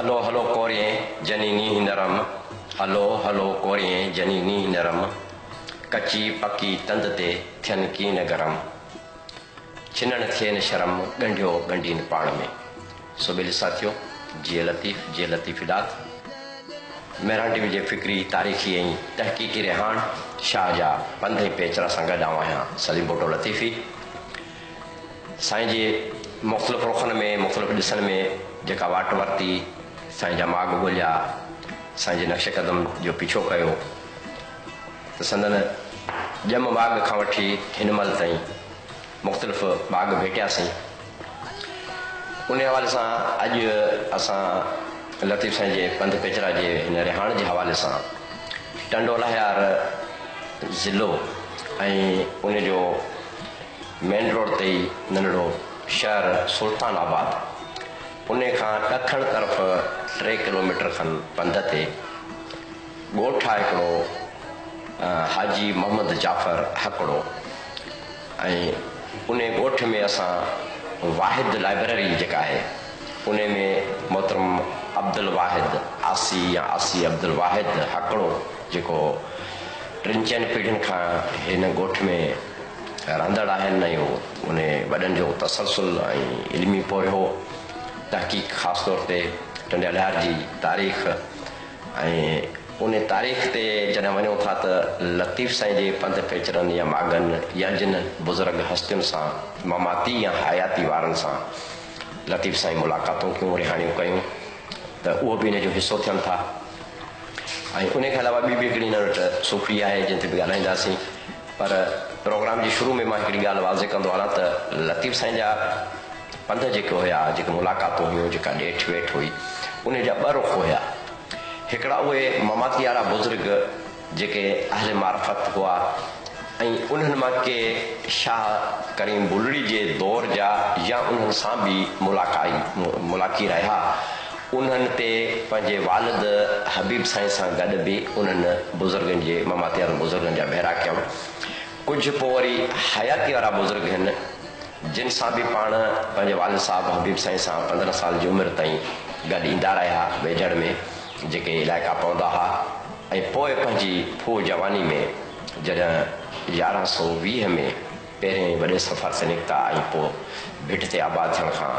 هلو هلو Korean جني نينهن نرم، هلو هلو ڪورين جني نينهن نرم، ڪچي پڪي تند تي ٿين ڪين گرم، ڇنڻ ٿئي نه شرم، ڳنڍيو ڳنڍين پاڻ ۾. سو ٻيلي ساٿيو، جيئي لطيف، جيئي لطيفي ڏات. مهراڻ ٽي وي جي فڪري، تاريخي ۽ تحقيقي رهاڻ شاهه جا پنڌ ۽ پيچرا سان گڏ آئون آهيان سليم ڀٽو لطيفي. سائين جي مختلف رخن ۾ مختلف ڏسن ۾ جيڪا واٽ ورتي، سائين جا ماڳ ڳوليا، سائين جي نقش قدم جو پيڇو ڪيو ته سندن ڄم ماڳ کان وٺي هن مهل تائين مختلف ماڳ ڀيٽياسين. انهي حوالي سان اڄ اسان لطيف سائين جي پنڌ پيچرا جي هن رهاڻ جي حوالي سان ٽنڊو الهيار ضلعو ۽ ان جو مين روڊ تي ئي ننڍڙو شهر سلطان آباد انهي کان ڏکڻ طرف 3 ڪلوميٽر کن پنڌ تي ڳوٺ آهي هڪڙو حاجي محمد جعفر هڪڙو ۽ انهي ڳوٺ ۾ اسان واحد لائبريري جيڪا آهي انهي ۾ محترم عبدالواحد عاصي يا عاصي عبدالواحد هڪڙو جيڪو ٽن چئن پيڙهين کان هن ڳوٺ ۾ رهندڙ آهن ۽ انهي وڏن جو تسلسل ۽ علمي پورهيو تحقيق خاص طور تي ٽنڊي الهيار جي تاريخ ۽ انهي تاريخ تي جڏهن وڃون ٿا ته لطيف سائين جي پنڌ پيچرن يا ماڳن يا جن بزرگ هستين سان مماتي يا حياتي وارن سان لطيف سائين ملاقاتون ڪيون رهاڻيون ڪيون ته اهو به ان جو حصو ٿين ٿا ۽ انهي کان علاوه ٻي به هڪڙي هنن وٽ صوفي آهي جنهن تي به ڳالهائينداسين پر پروگرام جي شروع ۾ مان هڪڙي ڳالهه واضح ڪندو هلان ته لطيف سائين جا پنڌ جيڪي هيا، جيڪي ملاقاتون هيون، جيڪا ڏيٺ ويٺ هئي، انهي جا ٻه رخ هيا. هڪڙا اهي مماتيارا بزرگ جيڪي اهل معرفت هئا ۽ انهن مان ڪي شاهه ڪريم بلڙي جي دور جا يا انهن سان به ملاقائي ملاقي رهيا، انهن تي پنهنجي والد حبيب سائين سان گڏ به انهن بزرگن جي مماتيارن بزرگن جا ڀيرا ڪيائون. ڪجهه پوء وري حياتي وارا بزرگ هن، جن سان به پاڻ پنهنجي والد صاحب حبيب سائين سان 15 سال جي عمر تائين گڏ ايندا رهيا، ويجهڙ ۾ جيڪي علائقا پوندا ها ۽ پوء پنهنجي ڦوهه جواني ۾ جڏهن 1120 ۾ پهرين وڏي سفر تي نڪتا ۽ پوء ڀٽ تي آباد ٿيڻ کان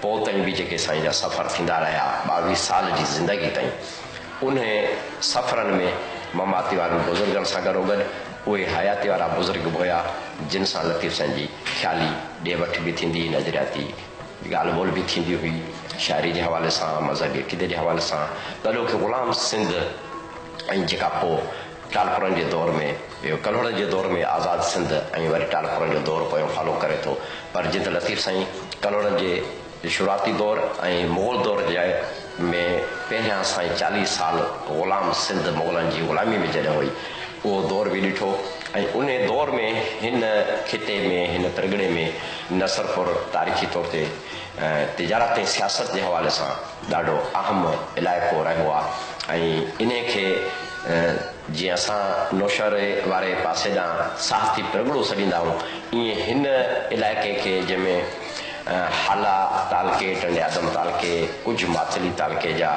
پوء تائين به جيڪي سائين جا سفر ٿيندا رهيا 22 سال جي زندگي تائين انهي سفرن ۾ مماتي وارن بزرگن سان گڏوگڏ اهي حياتي وارا بزرگ به هيا جن سان لطيف سائين جي خيالي ڏي وٺ به ٿيندي نظرياتي ڳالهه ٻولهه به ٿيندي هئي شاعري جي حوالي سان مذهبي عقيدي جي حوالي سان تڏهوڪي غلام سنڌ ۽ جيڪا پوء ٽالپرن جي دور ۾ اهو ڪلهوڙن جي دور ۾ آزاد سنڌ ۽ وري ٽالپرن جو دور پويون فالو ڪري ٿو پر جيئن ته لطيف سائين ڪلهوڙن جي شروعاتي دور ۽ مغل دور جي ۾ پهريان سائين 40 سال غلام سنڌ مغلن جي غلامي ۾ جڏهن هئي اهو دور به ڏٺو ۽ انهي دور ۾ هن خطي ۾ هن پرڳڻي ۾ نصرپور تاريخي طور تي تجارت ۽ سياست جي حوالي سان ڏاڍو اهم علائقو رهيو آ ۽ انهي کي جيئن اسان نوشهري واري پاسي ڏانهن ساهتي پرڳڻو سڏيندا آهيون ائين هن علائقي کي جنهن ۾ هالا تعلقي، ٽنڊي آدم تعلقي، ڪجهه ماٿيلي تعلقي جا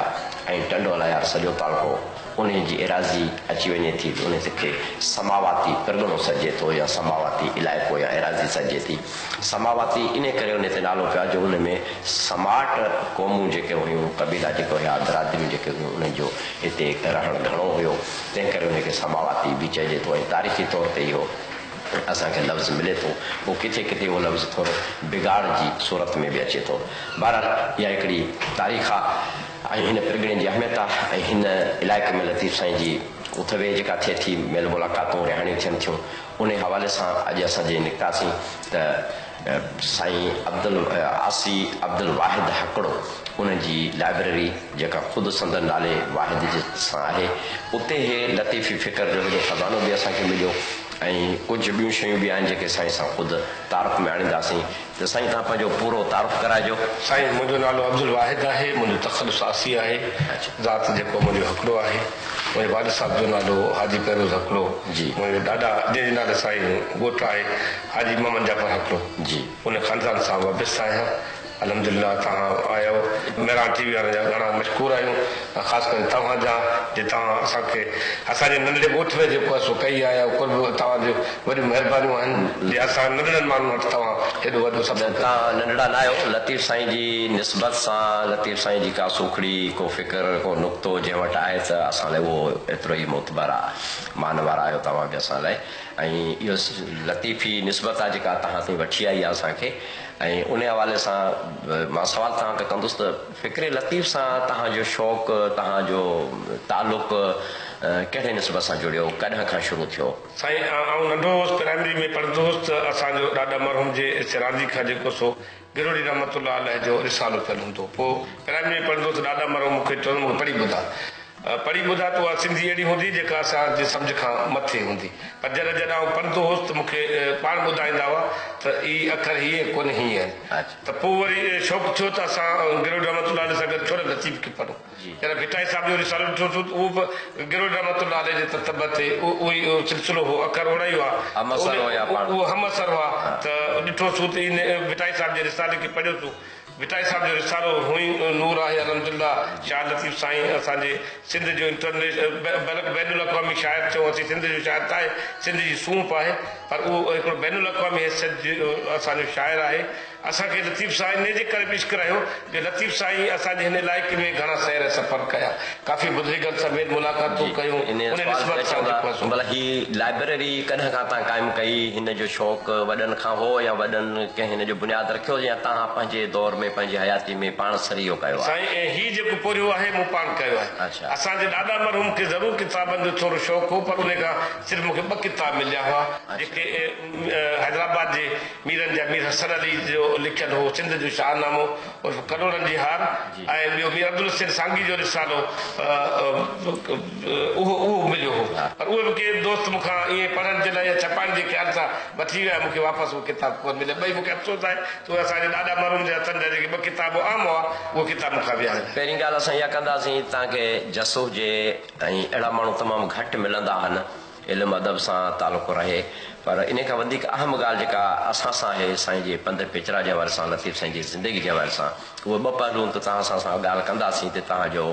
۽ ٽنڊو الهيار سڄو تعلقو انهي جي ايراضي اچي وڃي ٿي ته انهي کي سماواتي پرڳڻو سڏجي ٿو يا سماواتي علائقو يا ايراضي سڏجي ٿي. سماواتي انهي ڪري انهي تي نالو پيو آهي جو انهي ۾ سماٽ قومون جيڪي هيون، قبيلا جيڪي هيا، برادريون جيڪي هيون انهن جو هتي رهڻ گهڻو هيو تنهن ڪري انهي کي سماواتي به چئجي ٿو ۽ تاريخي طور تي اهو اسان کي لفظ ملي ٿو پوء ڪٿي ڪٿي اهو لفظ ٿورو بگاڙ جي صورت ۾ به اچي ٿو. بهرحال اها هڪڙي تاريخ آ ۽ هن پرڳڻي جي اهميت آ ۽ هن علائقي ۾ لطيف سائين جي اٿ ويهه جيڪا ٿئي ٿي، ميل ملاقاتون، رهاڻيون ٿين ٿيون، انهي حوالي سان اڄ اسان جي نڪتاسين ته سائين عبدال عاصي عبدالواحد هڪڙو ان جي لائبريري جيڪا خود سندن نالي واحد جي سان آهي اتي هي لطيفي فڪر جو هيڏو خزانو به اسان کي مليو ۽ ڪجهه ٻيون شيون به آهن جيڪي سائين سان خود تعارف ۾ آڻينداسين ته سائين توهان پنهنجو پورو تعارف ڪرائجو. سائين منهنجو نالو عبدالواحد آهي منهنجو تخلص عاصي آهي ذات جيڪو منهنجو هڪڙو آهي منهنجي والد صاحب جو نالو حاجي پيروز هڪڙو منهنجو ڏاڏا جنهن جي نالي سان هي ڳوٺ آهي حاجي محمد جعفر هڪڙو ان خاندان سان وابسته آهيان. الحمدلله توهان آيو مهراڻ ٽي وي وارن جا گهڻا مشڪور آهيون ۽ خاص ڪري توهان جا جي توهان اسان کي اسان جي ننڍڙي ڳوٺ ۾ جيڪو آهي سو ڪهي آيا آهيو قرب توهان جون وڏيون مهربانيون آهن جي اسان ننڍڙن ماڻهن وٽ توهان هيڏو وڏو سفر ڪيو. توهان ننڍڙا نه آهيو لطيف سائين جي نسبت سان لطيف سائين جي ڪا سوکڙي ڪو فڪر ڪو نقطو جنهن وٽ آهي ته اسان لاء اهو ايترو ئي معتبر آ مانوار آهيو توهان به اسان لاء ۽ اهو لطيفي نسبت آ جيڪا توهان تائين وٺي آئي آ اسان کي ۽ انهي حوالي سان مان سوال توهان کان ڪندس ته فڪر لطيف سان توهان جو شوق، توهان جو تعلق ڪهڙي نسبت سان جڙيو، ڪڏهن کان شروع ٿيو؟ سائين آئون ننڍو هوس پرائمري ۾ پڙهندو هوس ته اسان جو ڏاڏا مرحوم جي سيراندي کان جيڪو سو گرهوڙي رحمت الله عليه جو رسالو پيل هوندو هو پوء پرائمري ۾ پڙهندو هوس ته ڏاڏا مرحوم مون کي چوندو مون کي پڙهي ٻڌاء پڙهي ٻڌاء ته اها سنڌي اهڙي هوندي جيڪا اسان جي سمجهه کان مٿي هوندي. پر جڏهن جڏهن آئون پڙهندو هوس ته مون کي پاڻ ٻڌائيندا هئا ته هي اکر هيئن ڪونه هيئن آهن. ته پوء وري شوق ٿيو ته اسان گرهوڙي رحمت الله عليه سان گڏ ڇو نه لطيف کي پڙهون. جڏهن ڀٽائي صاحب جو رسالو ڏٺوسون ته اهو به گرهوڙي رحمت الله عليه جي تتبع تي اهو ئي سلسلو هو، اکر اوڙا ئي هئا. همعصر هيا پاڻ. اهو همعصر هئا ته ڏٺوسون ته ان ڀٽائي صاحب جي رسالي کي پڙهيوسون. ڀٽائي صاحب جو رسالو هونئن ئي نور آهي الحمدلله شاهه لطيف سائين اسان جي سنڌ جو انٽرنيشنل بلڪ بين الاقوامي شاعر چئون اسين سنڌ جو شاعر ته آهي سنڌ جي سونهپ آهي پر اهو هڪڙو بين الاقوامي حيثيت جو اسان جو شاعر آهي اسان کي لطيف سائين انهي جي ڪري به عشق رهيو جو لطيف سائين اسان جي هن علائقي ۾ گهڻا سير ۽ سفر ڪيا ڪافي بزرگن سميت ملاقاتون جي ڪيون انهي انهي سوال نسبت تي سان اچون ٿا جيڪو آهي سو. ڀلا هي لائبريري ڪڏهن کان توهان قائم ڪئي هن جو شوق وڏن کان هو يا وڏن ڪنهن هن جو بنياد رکيو يا توهان پنهنجي دور ۾ پنهنجي حياتي ۾ پاڻ سري اهو ڪيو آهي؟ سائين هي جيڪو پورهيو آهي مون پاڻ ڪيو آهي. اسان جي ڏاڏا مرحوم کي ضرور ڪتابن جو ٿورو شوق هو پر انهي کان صرف مون کي ٻه ڪتاب مليا هئا جيڪي حيدرآباد جي ميرن جا مير حسن علي جو لکيل هو سنڌ جو شاهنامو عرف ڪلهوڙن جي هار ۽ ٻيو مير عبدالحسين سانگي جو رسالو اهو اهو مليو هو پر اهي به ڪي دوست مون کان ائين پڙهڻ جي لاء يا ڇپائڻ جي خيال سان وٺي ويا مون کي واپس اهي ڪتاب ڪونه مليا ٻئي مون کي افسوس آهي ته اهي اسان جي ڏاڏا مرحوم جي هٿن جا جيڪي ٻه ڪتاب عام هئا اهي ڪتاب مون کان ويا هليا. پهرين ڳالهه اسان اها ڪنداسين توهان کي جس هجي ۽ اهڙا ماڻهو تمام گهٽ ملندا آهن علم ادب سان تعلق رهي پر انهي کان وڌيڪ اهم ڳالهه جيڪا اسان سان آهي سائين جي پنڌ پيچرا جي حوالي سان لطيف سائين جي زندگي جي حوالي سان اهي ٻه پهلو آهن ته توهان سان اسان ڳالهه ڪنداسين ته توهان جو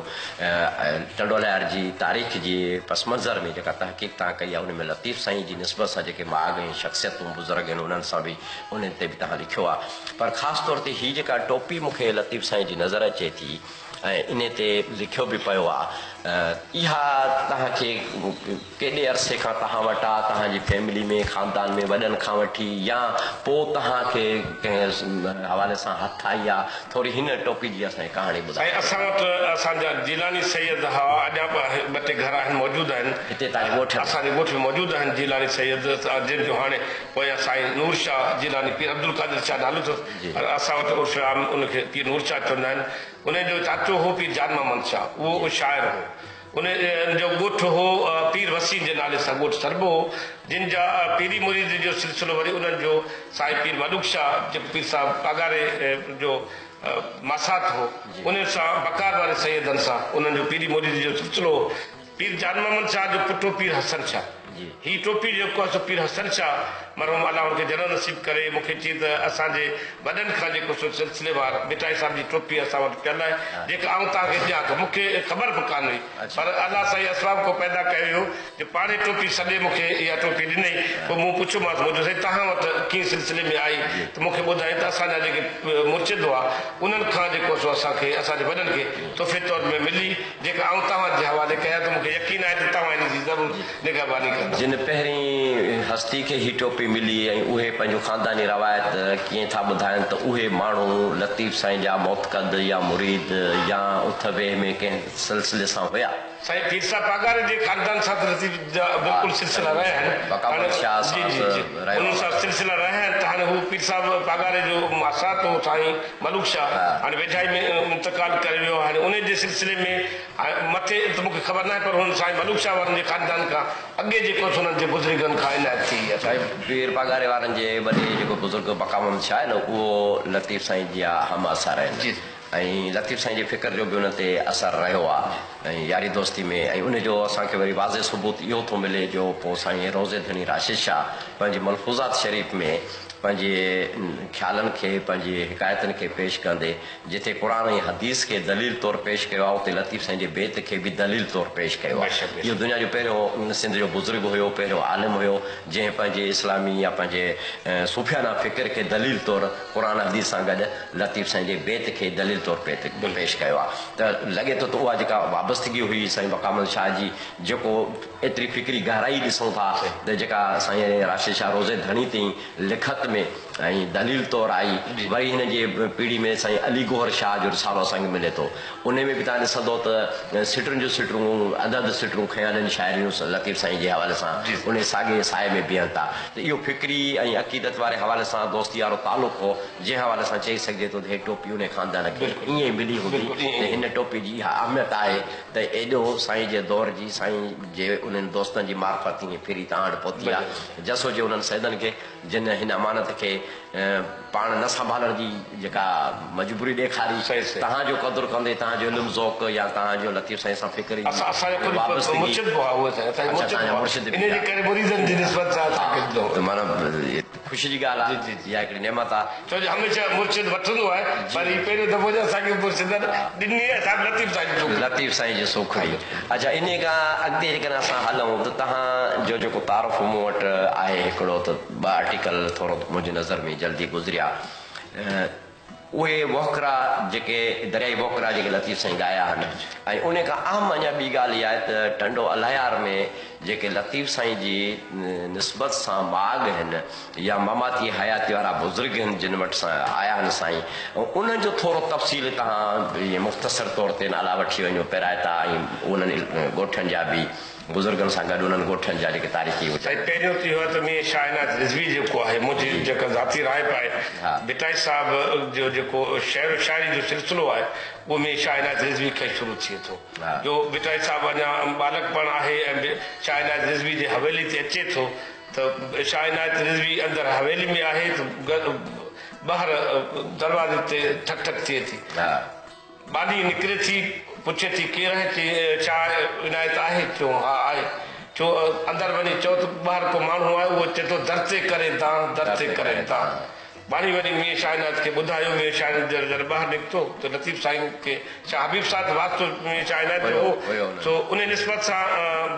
ٽنڊو الهيار جي تاريخ جي پس منظر ۾ جيڪا تحقيق توهان ڪئي آهي ان ۾ لطيف سائين جي نسبت سان جيڪي ماڳ ۽ شخصيتون بزرگ آهن انهن سان به انهن تي به توهان لکيو آهي پر خاص طور تي هي جيڪا ٽوپي مون کي لطيف سائين جي نظر اچي ٿي ۽ انهي تي لکيو به پيو آ اها توهان کي ڪيڏي عرصي کان توهان وٽ آ توهان جي فيملي ۾ خاندان ۾ وڏن کان وٺي يا پو توهان کي ڪنهن حوالي سان هٿ آئي آ ٿوري هن ٽوپي جي اسان کي ڪهاڻي سائين ٻڌايو. اسان وٽ اسان جا جيلاني سيد ها اڃا به ٻه ٽي گهر آهن موجود آهن هتي توهان جي ڳوٺ ۾. اسان جي ڳوٺ ۾ موجود آهن جيلاني سيد جن جو هاڻي پويان سائين نور شاهه جيلاني پير عبدالقادر شاهه نالو اٿس پر اسان وٽ عرف عام ان کي پير نور شاهه چوندا آهن. انهيء جو چاچو هو پير جان محمد شاهه، اهو شاعر هو. انهيء جو ڳوٺ هو پير وسيم جي نالي سان ڳوٺ سربو هو، جن جا پيري مريدي جو سلسلو وري انهن جو سائين پير ملوڪ شاهه جيڪو پير صاحب پاڳاري جو ماسات هو، انهن سان بڪار واري سيدن سان انهن جو پيري مريدي جو سلسلو هو. پير جان محمد شاهه جو پٽ هو پير حسن شاهه. هي ٽوپي جيڪو آهي سو پير حسن شاهه مرحوم الله ان کي جنت نصيب ڪري مون کي چيائين ته اسان جي وڏن کان جيڪو سو سلسليوار ڀٽائي صاحب جي ٽوپي اسان وٽ پيل آهي جيڪا آئون توهان کي ڏيان ٿو. مون کي خبر به ڪانه هئي پر الله سائين اسباب ڪو پيدا ڪيو هيو جو پاڻهي ٽوپي سڏي مون کي اها ٽوپي ڏنئي. پوء مون پڇيومانس مون چيو سائين توهان وٽ ڪيئن سلسلي ۾ آئي ته مون کي ٻڌايائين ته اسان جا جيڪي مرشد هئا انهن کان جيڪو سو اسان کي اسان جي وڏن کي تحفي طور ۾ ملي. جيڪا آئون توهان جي حوالي ڪيان ٿو، مون کي يقين آهي ته توهان ان جي ضرور نگهباني ڪندا. جن پهرين هستي کي هي ٽوپي ملي ۽ اهي پنهنجون خانداني روايت ڪيئن ٿا ٻڌائن ته اهي ماڻهو لطيف سائين جا معتقد يا مريد يا اٿ ويهه ۾ ڪنهن سلسلي سان هيا. سائين پير صاحب پاڳاري جي خاندان سان ته لطيف جا بلڪل سلسلا رهيا آهن. بقاء شاهه جي سان جي به جي رهيو انهن سان آهي. سلسلا رهيا آهن ته هاڻي هو پير صاحب پاڳاري جو ماسات هو سائين ملوڪ شاهه هاڻي ويجهائي ۾ انتقال ڪري ويو آهي هاڻي انهي جي سلسلي ۾ مٿي ته مون کي خبر ناهي پر هن سائين ملوڪ شاهه وارن جي خاندان کان اڳي جيڪو انهن جي بزرگن کان عنايت ٿي آهي. سائين پير پاڳاري وارن جي وڏي جيڪو بزرگ بقا محمد شاهه آهي نه اهو لطيف سائين جا هم عصر آهن ۽ لطيف سائين جي فڪر جو به ان تي اثر رهيو آهي ۽ ياري دوستي ۾ ۽ ان جو اسان کي وري واضح ثبوت اهو ٿو ملي جو پوء سائين روضي ڌڻي راشد شاهه پنهنجي ملفوظات شريف ۾ پنهنجي خيالن کي پنهنجي حڪايتن کي پيش ڪندي جتي قرآن ۽ حديث کي دليل طور پيش ڪيو آهي اتي لطيف سائين جي بيت کي به دليل طور پيش ڪيو آهي. اهو دنيا جو پهريون سنڌ جو بزرگ هيو، پهريون عالم هيو جنهن پنهنجي اسلامي يا پنهنجي صوفيانه فڪر کي دليل طور قرآن حديث سان گڏ لطيف سائين جي بيت کي دليل طور پيش ڪيو آهي ته لڳي ٿو ته اها جيڪا وابستگي هئي سائين بقا محمد شاهه جي جيڪو ايتري فڪري گهرائي ڏسون ٿا ته جيڪا سائين راشد شاهه روضي ڌڻي تائين لکت ۾ ۽ دليل طور آئي، وري هن جي پيڙهي ۾ سائين علي گوهر شاهه جو رسالو اسان کي ملي ٿو. انهي ۾ به توهان ڏسندو ته سٽرن جون سٽرون، اڌ اڌ سٽرون کنيل آهن شاعريون لطيف سائين جي حوالي سان انهي ساڳئي سائي ۾ بيهن ٿا ته اهو فڪري ۽ عقيدت واري حوالي سان دوستي وارو تعلق هو جنهن حوالي سان چئي سگهجي ٿو ته هي ٽوپي انهي خاندان کي ائين ئي ملي هوندي ته هن ٽوپي جي اها اهميت آهي ته ايڏو سائين جي دور جي سائين جي انهن دوستن جي معرفت ائين ڦري توهان وٽ پهتي آهي جس هجي انهن سيدن کي جن هن امانت کي پاڻ نه سنڀالڻ جي جيڪا مجبوري ڏيکاري، تهان جو قدر ڪندي، تهان جو علم ذوق يا تهان جو لطيف سائين سان فڪري وابستگي، اڇا تهان جا مرشد به ها، ته معنيٰ خوشي جي ڳالهه آهي، اها هڪڙي نعمت آهي. ڇو جو هميشه مرشد وٺندو آهي پر هي پهريون دفعو جو اسان کي مرشدن ڏني آهي سا به لطيف سائين جي سوکڙي. لطيف سائين جي سوکڙي. اڇا انهي کان اڳتي جيڪڏهن اسان هلون ته توهان جو جيڪو تعارف مون وٽ آهي هڪڙو ته ٻه آرٽيڪل ٿورو منهنجي نظر ۾ جلدي گذريا اهي وهڪرا جيڪي دريائي وهڪرا جيڪي لطيف سائين ڳايا آهن ۽ انهي کان اهم اڃا ٻي ڳالهه اها آهي ته ٽنڊو الهيار ۾ جيڪي لطيف سائين جي نسبت سان ماڳ هن يا مماتي حياتي وارا بزرگ هن جن وٽ آيا هن سائين انهن جو ٿورو تفصيل توهان ائين مختصر طور تي نالا وٺي وڃو پيرائتا ۽ انهن ڳوٺن جا به بزرگن سان گڏ انهن ڳوٺن جا جيڪي تاريخي هجن. سائين پهريون ته اهو آهي ته ميين شاهناز رضوي جيڪو آهي منهنجي جيڪا ذاتي راء به آهي ڀٽائي صاحب جو جيڪو شعر و شاعري جو سلسلو آهي اهو ميين شاهناز رضوي کان ئي شروع ٿئي ٿو جو ڀٽائي صاحب اڃا ٻالڪپڻ آهي ۽ شاهناز رضوي جي حويلي تي اچي ٿو ته شاهه عنايت رضوي اندر حويلي ۾ آهي ته ٻاهر دروازي تي ٺڪ ٺڪ ٿئي ٿي. ٻانهي نڪري ٿي، پڇي ٿي ڪير آهي؟ چي شاهه عنايت آهي؟ چيو ها آهي. چيو اندر وڃي چئو ته ٻاهر ڪو ماڻهو آهي، اهو چئي ٿو در تي ڪري دانهن، در تي ڪري دانهن. ٻانهي وڃي ميين شاهه عنايت کي ٻڌايو، ميين شاهه عنايت جڏهن ٻاهر نڪتو ته لطيف سائين کي شاهه حبيب سان ته واسطو ميين شاهه عنايت جو هو، سو انهي نسبت سان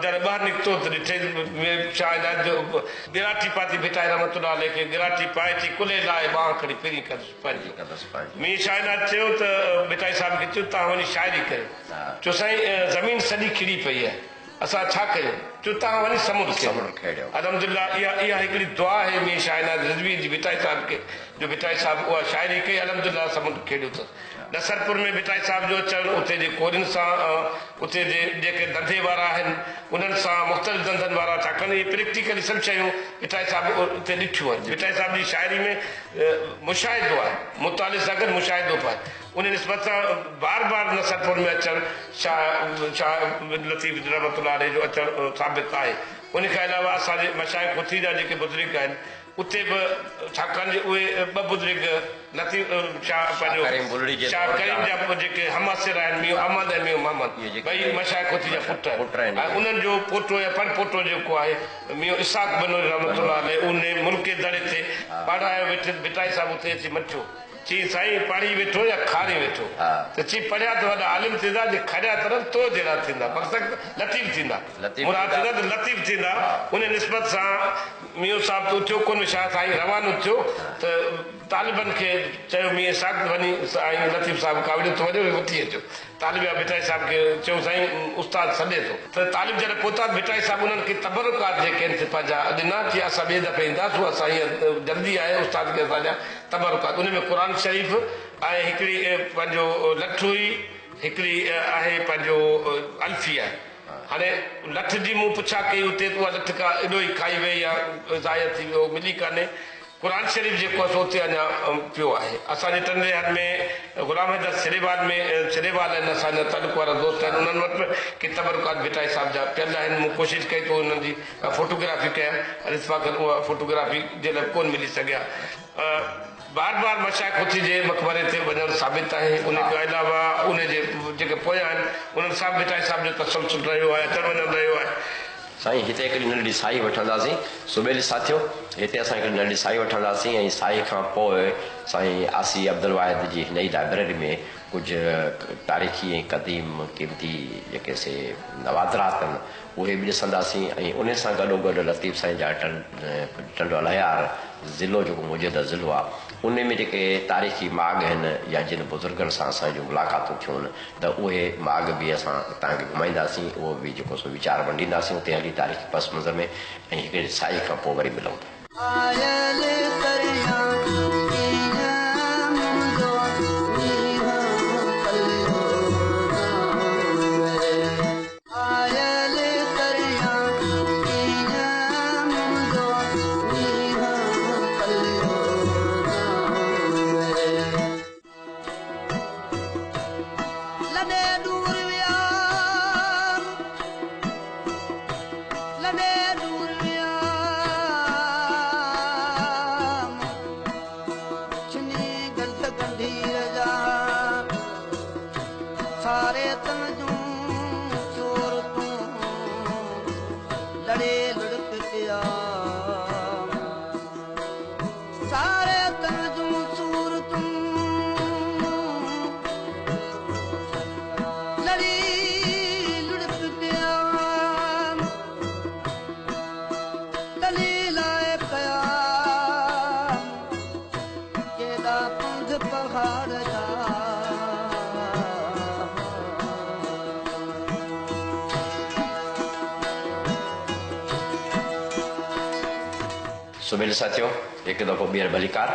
جڏهن ٻاهر نڪتو ته ڏٺي ميين شاهه عنايت جو ڳراٽي پاتي ڀٽائي رحمة الله عليه کي ڳراٽي پائي اچي ڪلهي لائي ٻانهن کڻي پرين ڪندس پنهنجي. ميين شاهه عنايت چيو ته ڀٽائي صاحب کي چيو توهان وڃي شاعري ڪريو. چيو سائين زمين سڄي کڙي پئي آهي. اسان ڇا ڪيون؟ چيو توهان وڃي سمنڊ کيڙيو. الحمدلله اها اها هڪڙي دعا آهي ميين شاهه عنايت رضوي جي ڀٽائي صاحب کي جو ڀٽائي صاحب اها شاعري ڪئي الحمدلله سمنڊ کيڙيو اٿس. نصرپور ۾ ڀٽائي صاحب جو اچڻ اتي جي ڪورين سان اتي جي جيڪي ڌنڌي وارا آهن انهن سان مختلف ڌنڌن وارا ڇاڪاڻ اهي پريڪٽيڪلي سڀ شيون ڀٽائي صاحب اتي ڏٺيون آهن. ڀٽائي صاحب جي شاعري ۾ مشاهدو آهي مطالعي سان گڏ مشاهدو به آهي. ان نسبت سان بار بار نصرپور ۾ اچڻ شاهه شاهه لطيف رحمة الله عليه جو اچڻ ثابت آهي. ان کان علاوه اسان جي مشائخ هوٿي جا جيڪي بزرگ آهن اتي به ڇاڪاڻ جو اهي ٻه بزرگ لطيف شاهه پنهنجو شاهه ڪريم جا جيڪي همعصر آهن ميون احمد ۽ ميون محمد ٻئي مشائخ هوٿي جا پٽ آهن ۽ انهن جو پوٽو يا پڙ پوٽو جيڪو آهي ميون اسحاق بنوري رحمة الله عليه ان ملڪي دڙي تي پاڙهايو ويٺي ڀٽائي صاحب اتي اچي مٺيو. چي سائين پڙهي ويٺو يا کاري ويٺو؟ ته چي پڙهيا ته وڏا عالم ٿيندا، جي کاريا ته نه تو جهڙا ٿيندا، مقصد لطيف ٿيندا، مراد ٿيندا ته لطيف ٿيندا، ان نسبت سان ميون صاحب ته اٿيو ڪونه، شاهه سائين روانو ٿيو ته طالبن کي چيو ميين صاحب ته وڃي سائين لطيف صاحب ڪاوڙيو ته وڃو وٺي اچو. طالب يا ڀٽائي صاحب کي چيو سائين استاد سڏي ٿو ته طالب جڏهن پهتا ته ڀٽائي صاحب انهن کي تبرڪات جيڪي آهن سي پنهنجا ڏنا چي اسان ٻئي دفعي اينداسون اسان هينئر جلدي آهي استاد کي اسان جا تبرڪات ان ۾ قرآن شريف ۽ هڪڙي پنهنجو لٺ هئي هڪڙي آهي پنهنجو الفي آهي هاڻي لٺ جي مون پڇا ڪئي اتي ته اها لٺ ڪا اڏوهي کائي وئي يا ضايع ٿي ويو ملي ڪانهي قرآن شريف جيڪو آهي سو اتي اڃا پيو آهي. اسان جي ٽنڊي ۾ غلام حيدر سريوال ۾ سريوال آهن اسان جا تعلق وارا دوست آهن انهن وٽ به ڪي تبرڪات ڀٽائي صاحب جا پيل آهن مون ڪوشش ڪئي ته انهن جي ڪا فوٽوگرافي ڪيان پر اتفاقن اها فوٽوگرافي جي لاء ڪونه ملي سگهيا. بار بار مشائخ هوٿي جي مقبري تي وڃڻ ثابت آهي ان کان علاوه ان جي جيڪي پويان آهن انهن سان به ڀٽائي صاحب جو تسلسل رهيو آهي اچڻ وڃڻ رهيو آهي. سائين هتي هڪڙي ننڍڙي ساهي وٺنداسين. سو ٻيلي ساٿيو هتي اسان هڪڙي ننڍڙي ساهي وٺنداسين ۽ ساهي کان پوء سائين عاصي عبدالواحد جي هن ئي لائبريري ۾ ڪجهه تاريخي ۽ قديم قيمتي جيڪي سي نوادرات آهن اهي به ڏسنداسين ۽ انهي سان گڏوگڏ لطيف سائين جا ٽنڊو الهيار ضلعو جيڪو موجوده ضلعو آهي انهي ۾ جيڪي تاريخي ماڳ آهن يا جن بزرگن سان اسان جون ملاقاتون ٿيون آهن ته اهي ماڳ به اسان توهان کي گهمائينداسين اهو به جيڪو سو ويچار ونڊينداسين اتي هلي تاريخي پس منظر ۾ ۽ هڪڙي ساهي کان پوء وري ملون ٿا. آيل ڪريان ڪيئن منهنجو نينهن پليو ناهي. آيل ڪريان ڪيئن منهنجو نينهن پليو ناهي. لڏي ڏور ويا، لڏي ڏور ويا، ڇني ڳنڍ ڳنڍير جا، ساري تن جون چور تون لڙي لڙڪ پيا، ساري تن جون چور تون لڙي لڙڪ پيا، تلي لاءِ ڪيا ڪيڏا پنڌ پهاڙ جا. سو ٻيلي ساٿيو هڪ دفعو ٻيهر ڀليڪار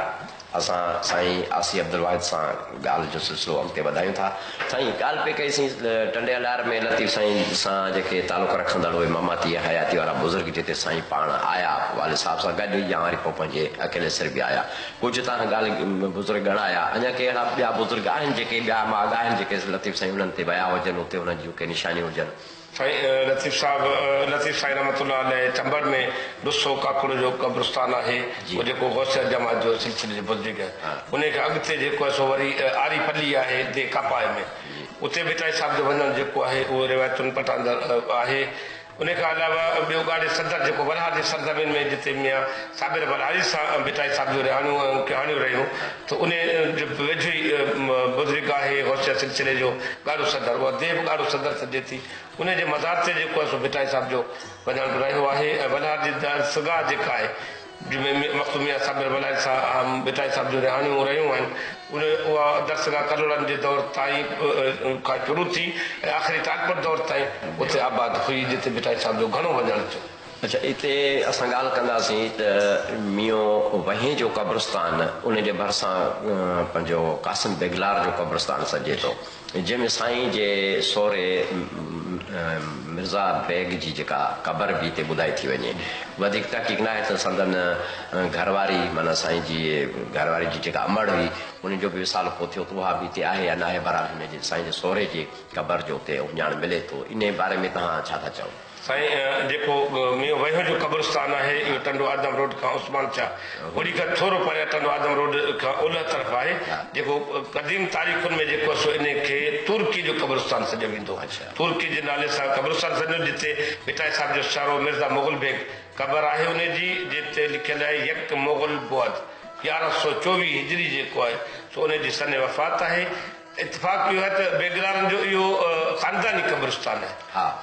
اسان سائين عاصي عبدالواحد سان ڳالهه جو سلسلو اڳتي وڌايون ٿا. سائين ڳالهه پئي ڪئيسين ٽنڊي الهيار ۾ لطيف سائين سان جيڪي تعلق رکندڙ اهي ماماتي ۽ حياتي وارا بزرگ جتي سائين پاڻ آيا والد صاحب سان گڏ يا وري پوء پنهنجي اڪيلي سر به آيا. ڪجهه توهان ڳالهه بزرگ ڳڻايا، اڃا ڪي اهڙا ٻيا بزرگ آهن جيڪي ٻيا ماڳ آهن جيڪي لطيف سائين انهن تي ويا هجن اتي انهن جون ڪي نشانيون هجن؟ سائين لطيف صاحب لطيف سائين رحمت الله عليه چمبڙ ۾ ڏسو ڪاڪڙ جو قبرستان آهي اهو جيڪو غوثيه جماعت جو سلسلي جو بزرگ آهي انهي کان اڳتي جيڪو آهي سو وري آري پلي آهي ديهه ڪاپائي ۾ اتي ڀٽائي صاحب جو وڃڻ جيڪو آهي اهو روايتن پٽاندر آهي. انهي کان علاوه ٻيو ڳاڙهي صدر جيڪو ولهار جي سرزمين ۾ جتي ميان صابر ولهاري سان ڀٽائي صاحب جون رهاڻيون ۽ ڪهاڻيون رهيون ته انهي جي ويجهو ئي بزرگ آهي غوثيه سلسلي جو ڳاڙهو صدر، اها ديهه به ڳاڙهو صدر سڏجي ٿي. انهي جي مزار تي جيڪو آهي سو ڀٽائي صاحب جو وڃڻ به رهيو آهي ۽ ولهار جي درسگاهه جيڪا آهي جنهن ۾ مخدوم ميان صابر ولهاري سان ڀٽائي صاحب جون رهاڻيون رهيون آهن، ان اها درسگاهه ڪلهوڙن جي دور تائين کان شروع ٿي ۽ آخري ٽالپر دور تائين اتي آباد هئي جتي ڀٽائي صاحب جو گهڻو وڃڻ ٿيو. اڇا اتي اسان ڳالهه ڪنداسين ته ميون وهين جو قبرستان ان جي ڀرسان پنهنجو قاسم بيگلار جو قبرستان سڏجي ٿو جنهن ۾ سائين جي سهري مرزا بيگ جي جيڪا قبر به هتي ٻڌائي ٿي وڃي. وڌيڪ تحقيق ناهي ته سندن گهر واري معنيٰ سائين جي گهر واري جي جيڪا امڙ هئي ان جو به وصال پوء ٿيو ته اها به هتي آهي يا ناهي بهرحال هن جي سائين جي سهري جي قبر جو اتي اهڃاڻ ملي ٿو انهي باري ۾ توهان ڇا ٿا چئو؟ سائين جيڪو ميون وهيو جو قبرستان آهي اهو ٽنڊو آدم روڊ کان عثمان شاهه گهوڙي کان ٿورو پريان ٽنڊو آدم روڊ کان اولهه طرف آهي جيڪو قديم تاريخن ۾ جيڪو سو انهي کي ترڪي جو قبرستان سڏيو ويندو هو. ترڪي جي نالي سان قبرستان سڏيو جتي ڀٽائي صاحب جو سهرو مرزا مغل بيگ قبر آهي انهي جي جتي لکيل آهي يڪ مغل بود 1124 هجري جيڪو آهي سو انهي جي سن وفات آهي. اتفاق اهو آهي ته بيگلارن جو اهو خانداني قبرستان آهي.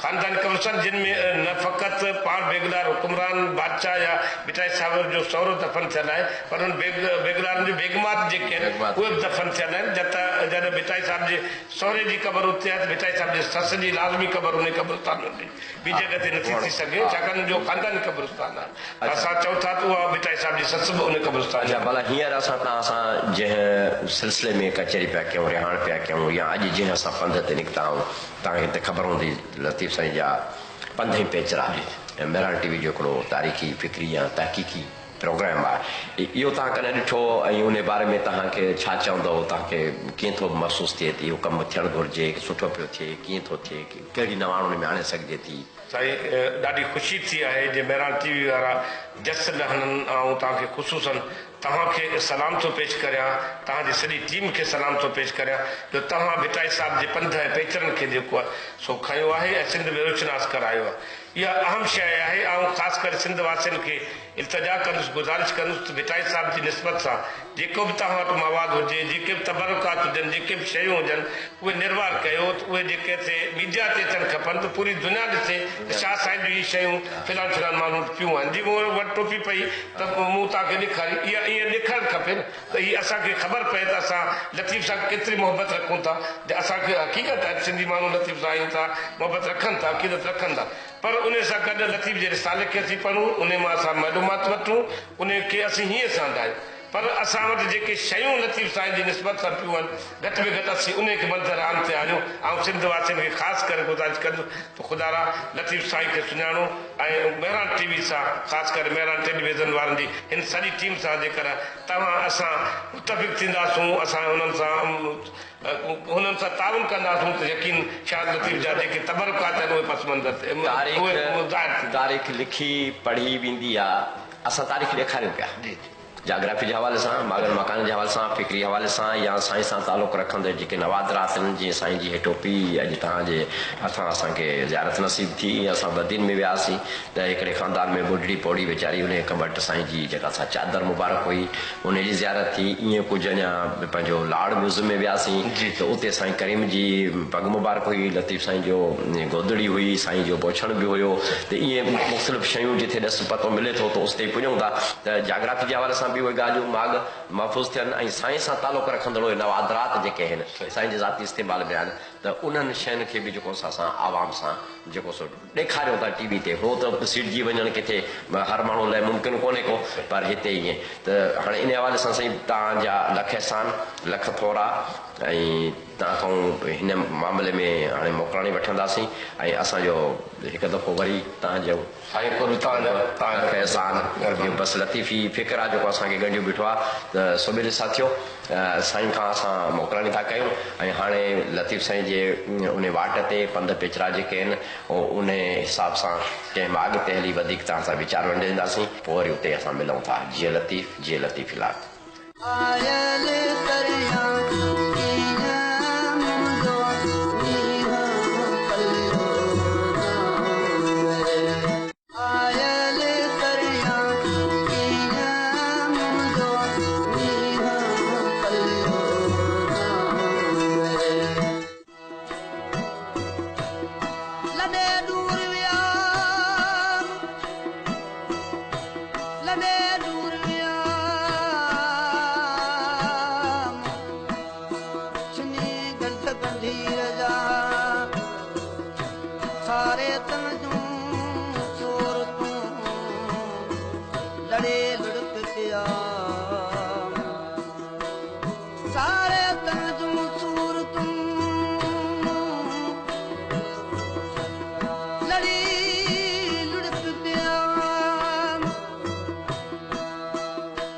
خانداني قبرستان جن ۾ نه فقط پاڻ بيگلار حڪمران بادشاهه يا ڀٽائي صاحب جو سهرو دفن ٿيل آهي پر انهن بيگلارن جون بيگمات جيڪي آهن اهي به دفن ٿيل آهن. جڏهن ڀٽائي صاحب جي سهري جي قبر اتي آهي ته ڀٽائي صاحب جي سس جي لازمي قبر انهي قبرستان ۾ هوندي. ٻي جڳهه تي نٿي ٿي سگهي ڇاڪاڻ جو خانداني قبرستان آهي. اسان چئون ٿا ته اها ڀٽائي صاحب جي سس به ان قبرستان اڇا ڀلا هينئر اسان توهان سان جنهن سلسلي ۾ ڪچهري پيا ڪيون رهاڻ پيا ڪيون يا اڄ جنهن اسان پنڌ تي نڪتا آهيون توهان کي ته خبر هوندي لطيف سائين جا پنڌ ۽ پيچرا ۽ مهراڻ ٽي وي جو هڪڙو تاريخي فڪري يا تحقيقي پروگرام آهي اهو توهان ڪڏهن ڏٺو ۽ ان باري ۾ توهان کي ڇا چوندؤ توهان کي ڪيئن ٿو محسوس ٿئي ته اهو ڪم ٿيڻ گهرجي سٺو پيو ٿئي ڪيئن ٿو ٿئي ڪهڙي نواڻ ان ۾ آڻي سگهجي ٿي؟ سائين ڏاڍي خوشي ٿي آهي جي مهراڻ ٽي وي وارا جس لهنن آئون توهان کي خصوصن توهان کي سلام ٿو پيش ڪريان توهان جي سڄي ٽيم کي سلام ٿو پيش ڪريان جو توهان ڀٽائي صاحب جي پنڌ ۽ پيچرن کي جيڪو آهي سو کنيو آهي ۽ سنڌ ۾ روشناس ڪرايو آهي. اها اهم شيء آهي. آئون خاص ڪري سنڌ واسين کي التجا ڪندس، گذارش ڪندس ته ڀٽائي صاحب جي نسبت سان جيڪو به توهان وٽ مواد هجي، جيڪي به تبرڪات هجن، جيڪي به شيون هجن، اهي نروار ڪيو ته اهي جيڪي سي ميڊيا تي اچڻ کپن ته پوري دنيا ڏسي ته شاهه سائين جون هي شيون فلان فلان ماڻهن وٽ پيون آهن. جي مون وٽ ٽوپي پئي ته مون توهان کي ڏيکاري. اها ائين ڏيکارڻ کپي نه ته هي اسان کي خبر پئي ته اسان لطيف سان ڪيتري محبت رکون ٿا. جا اسان کي حقيقت آهي ته سنڌي ماڻهو لطيف سائين سان محبت رکن ٿا، عقيدت رکن ٿا. پر انهي سان گڏ لطيف جي رسالي کي اسين پڙهون، انهي مان اسان معلومات وٺون، انهي کي اسين هيئن سانڍايون. پر اسان وٽ جيڪي شيون لطيف سائين جي نسبت سان پيون آهن، گهٽ ۾ گهٽ اسين انهي کي منظر عام تي آڻيون. آئون سنڌ واسين کي خاص ڪري گذارش ڪندس ته خدارا لطيف سائين کي سڃاڻو ۽ مهراڻ ٽي وي سان خاص ڪري مهراڻ ٽيليويزن وارن جي هن سڄي ٽيم سان جيڪر توهان اسان متفق ٿينداسون، اسان انهن سان انهن سان تعاون ڪنداسون ته يقين شاهه لطيف جا جيڪي تبرڪات آهن اهي پس منظر تي اهي ظاهر ٿيندا. تاريخ لکي پڙهي ويندي آ، اسان تاريخ ڏيکاريون پيا. جاگرافي جي حوالي سان، ماڳن مڪانن جي حوالي سان، فڪري حوالي سان يا سائين سان تعلق رکندڙ جيڪي نوادرات آهن جيئن سائين جي هي ٽوپي اڄ توهان جي هٿان اسان کي زيارت نصيب ٿي ۽ اسان بدين ۾ وياسين ته هڪڙي خاندان ۾ ٻڍڙي پوڙهي ويچاري انهي کان وٽ سائين جي جيڪا سا چادر مبارڪ هئي انهي جي زيارت ٿي ائين ڪجهه اڃا پنهنجو لاڙ ميوزم ۾ وياسين ته اتي سائين ڪريم جي پڳ مبارڪ هئي لطيف سائين جو گودڙي هئي سائين جو بوڇڻ به هيو ته ائين مختلف شيون جتي ڏس پتو ملي ٿو ته اتي پڄون ٿا ته جاگرافي جي حوالي سان به اهي ڳالهيون ماڳ محفوظ ٿين ۽ سائين سان تعلق رکندڙ اهي نوادرات جيڪي آهن سائين جي ذاتي استعمال ۾ آهن ته انهن شين کي به جيڪو اسان عوام سان جيڪو سو ڏيکاريون ٿا ٽي وي تي هو ته سيڙجي وڃڻ ڪٿي هر ماڻهو لاء ممڪن ڪونهي ڪو پر هتي ائين ته هاڻي ان حوالي سان سائين توهان جا لک احسان لک ٿورا ۽ توهان کان هن معاملي ۾ هاڻي موڪلاڻي وٺنداسين ۽ اسان جو هڪ دفعو وري توهان جو سائين قرب توهان جا توهان جا احسان اهو بس لطيفي فڪر آ جيڪو اسان کي ڳنڍيو بيٺو آ ته سوڀيلي ساٿيو سائين کان اسان موڪلاڻي ٿا ڪيون ۽ هاڻي لطيف سائين جي انهي واٽ تي پنڌ پيچرا جيڪي آهن انهي حساب سان ڪنهن ماڳ تي هلي وڌيڪ توهان سان ويچار ونڊينداسين پوء وري اتي اسان ملون ٿا جيئي لطيف جيئي لطيفي لات. آيل ڪريان ڪيئن منهنجو نينهن پليو جانور. آيل ڪريان ڪيئن منهنجو نينهن پليو جانور. لڏي ڏور ويام، لڏي ڏور ويام، ڇني گنڍ گنڍير جا، ساري تن جون صورتون لڙي لڙڪ پيام. ساري تن جون صورتون لڙي لڙڪ پيام،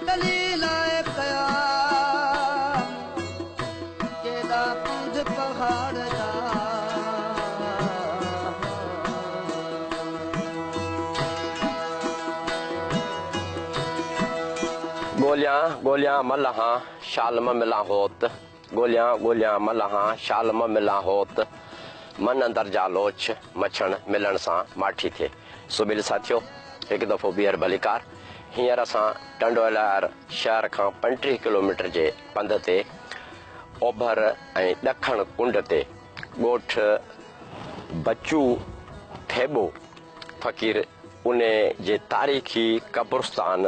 ٽلي لاء قيام، ڪيڏا پنڌ پهاڙ جا. ڳوليان ڳوليان م لهان، شال م ملان هوت، ڳوليان ڳوليان م لهان، شال م ملان هوت، من اندر جا لوڇ، مڇڻ، ملڻ سان ماٺي ٿئي. سبيل ساٿيو، هڪ دفعو ٻيهر ڀليڪار. هينئر اسان ٽنڊو الهيار شهر کان 35 ڪلوميٽر جي پنڌ تي اوڀر ۽ ڏکڻ ڪنڊ تي ڳوٺ بچو ٿيٻو فقير انهي جي تاريخي قبرستان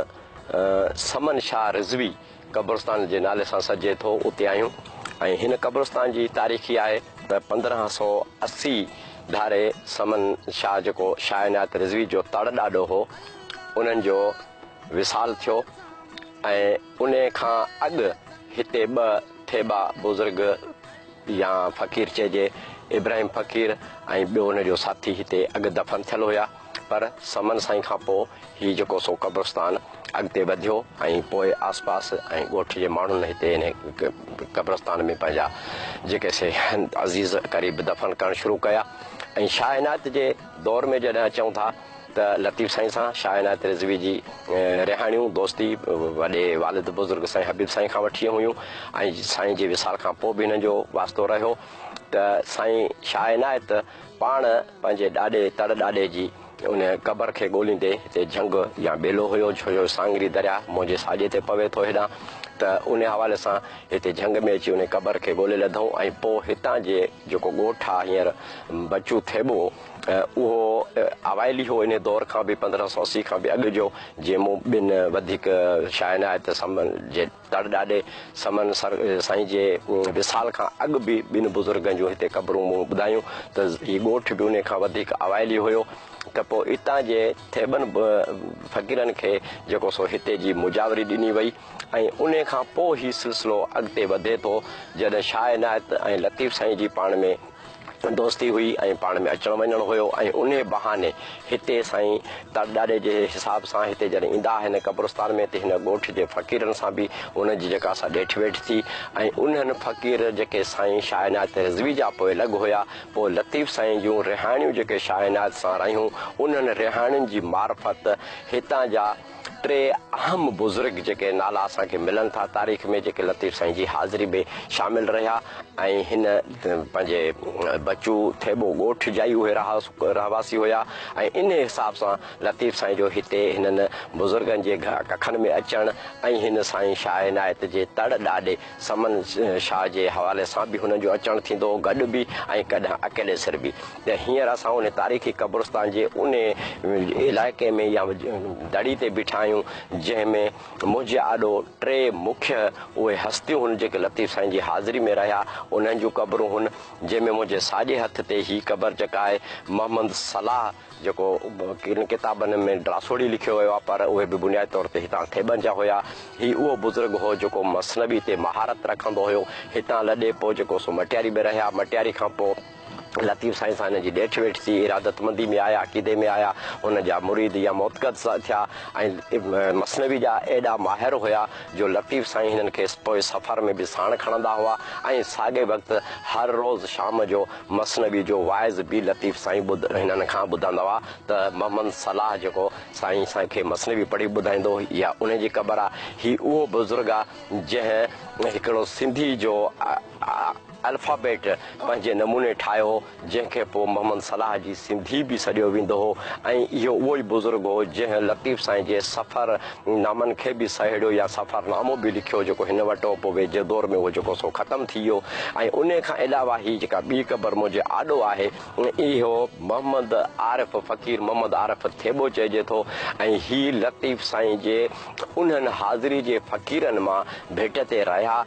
سمن شاهه رضوي قبرستان جي نالي سان سڏجي ٿو اتي آهيون ۽ هن قبرستان جي تاريخي آهي ته 1580 ڌاري سمن شاهه جيڪو شاهه عنايت رضوي جو تڙ ڏاڏو هو انهن جو وصال ٿيو ۽ انهي کان اڳ هتي ٻه ٿيٻا بزرگ يا فقير چئجي ابراهيم فقير ۽ ٻيو ان جو ساٿي هتي اڳ دفن ٿيل هيا پر سمن سائين کان پوء هي جيڪو سو قبرستان اڳتي وڌيو ۽ پوء آس پاس ۽ ڳوٺ جي ماڻهن هتي انهي قبرستان ۾ پنهنجا جيڪي سي عزيز قريب دفن ڪرڻ شروع ڪيا ۽ شاهه عنايت جي دور ۾ جڏهن اچون ٿا ته لطيف سائين سان شاهه عنايت رضوي جي رهاڻيون دوستي وڏي والد بزرگ سائين حبيب سائين کان وٺي هيون ۽ سائين جي وصال کان پوء به هنن جو واسطو رهيو ته سائين شاهه عنايت پاڻ پنهنجي ڏاڏي تڙ ڏاڏي جي ان قبر کي ڳوليندي هتي جهنگ يا ٻيلو هيو ڇو جو ساڱري درياء منهنجي ساڄي تي پوي ٿو هيڏانهن ته ان حوالي سان هتي جهنگ ۾ اچي ان قبر کي ڳولي لڌئون ۽ پوء هتان جي جيڪو ڳوٺ آ هينئر بچو ٿيٻو اهو اوائلي هو انهي دور کان به 1580 کان به اڳ جو جيئن مون ٻن وڌيڪ شاهه عنايت سمن جي تڙ ڏاڏي سمن سر سائين جي وصال کان اڳ به ٻن بزرگن جون هتي قبرون مون ٻڌايون ته هي ڳوٺ به انهي کان وڌيڪ اوائلي هيو ته پوء اتان جي ٿيٻن فقيرن کي جيڪو سو هتي جي مجاوري ڏني وئي ۽ انهي کان پوء هي سلسلو اڳتي وڌي ٿو جڏهن شاهه عنايت ۽ لطيف سائين جي پاڻ ۾ دوستي هئي ۽ پاڻ ۾ اچڻ وڃڻ هيو ۽ انهي بهاني هتي سائين تڙ ڏاڏي جي حساب سان هتي جڏهن ايندا هن قبرستان ۾ ته هن ڳوٺ جي فقيرن سان به انهن جي جيڪا سا ڏيٺ ويٺ ٿي ۽ انهن فقير جيڪي سائين شاهه عنايت رضوي جا پوئلڳ هيا پوء لطيف سائين جون رهاڻيون جيڪي شاهه عنايت سان رهيون انهن رهاڻين جي معرفت هتان جا ٽي اهم بزرگ جيڪي نالا اسان کي ملن ٿا تاريخ ۾ جيڪي لطيف سائين جي حاضري ۾ شامل رهيا ۽ هن پنهنجي بچو ٿيٻو ڳوٺ جا ئي اهي رهواسي هيا ۽ انهي حساب سان لطيف سائين جو هتي هنن بزرگن جي ڪکن ۾ اچڻ ۽ هن سائين شاهه عنايت جي تڙ ڏاڏي سمن شاهه جي حوالي سان به هنن جو اچڻ ٿيندو هو گڏ به ۽ ڪڏهن اڪيلي سر به ته هينئر اسان ان تاريخي قبرستان جي ان علائقي ۾ يا دڙي تي بيٺا آهيون جنهن ۾ منهنجي آڏو ٽي مکيه اهي هستيون هن جيڪي لطيف سائين جي حاضري ۾ رهيا انهن جون قبرون هن جنهن ۾ منهنجي ساڄي هٿ تي هي قبر جيڪا آهي محمد صلاح جيڪو ڪن ڪتابن ۾ ڊراسوڙي لکيو ويو آهي پر اهي به بنيادي طور تي هتان ٿيٻن جا هيا. هي اهو بزرگ هو جيڪو مثنوي تي مهارت رکندو هيو. هتان لڏي پوء جيڪو سو مٽياري ۾ رهيا. مٽياري کان پوء لطيف سائين سان هن جي ڏيٺ ويٺ ٿي، ارادتمندي ۾ آيا، عقيدي ۾ آيا، هن جا مريد يا معتقد ٿيا ۽ مثنوي جا ايڏا ماهر هيا جو لطيف سائين هنن کي پوء سفر ۾ به ساڻ کڻندا هئا ۽ ساڳئي وقت هر روز شام جو مثنوي جو واعظ به لطيف سائين هنن کان ٻڌندا هئا ته محمد صلاح جيڪو سائين سائين کي مثنوي پڙهي ٻڌائيندو هو اها ان جي قبر آ. هي اهو بزرگ آ جنهن هڪڙو سنڌي جو الفابيٽ پنهنجي نموني ٺاهيو هو جنهن کي پوء محمد صلاح جي سنڌي به سڏيو ويندو هو ۽ اهو اهو ئي بزرگ هو جنهن لطيف سائين جي سفر نامن کي به سهيڙيو يا سفر نامو به لکيو جيڪو هن وٽ هو پوء ويجهي دور ۾ اهو جيڪو سو ختم ٿي ويو ۽ انهي کان علاوه هي جيڪا ٻي قبر منهنجي آڏو آهي اهو محمد عارف فقير محمد عارف ٿيٻو چئجي ٿو ۽ هي لطيف سائين جي انهن حاضري جي فقيرن مان ڀيٽ تي رهيا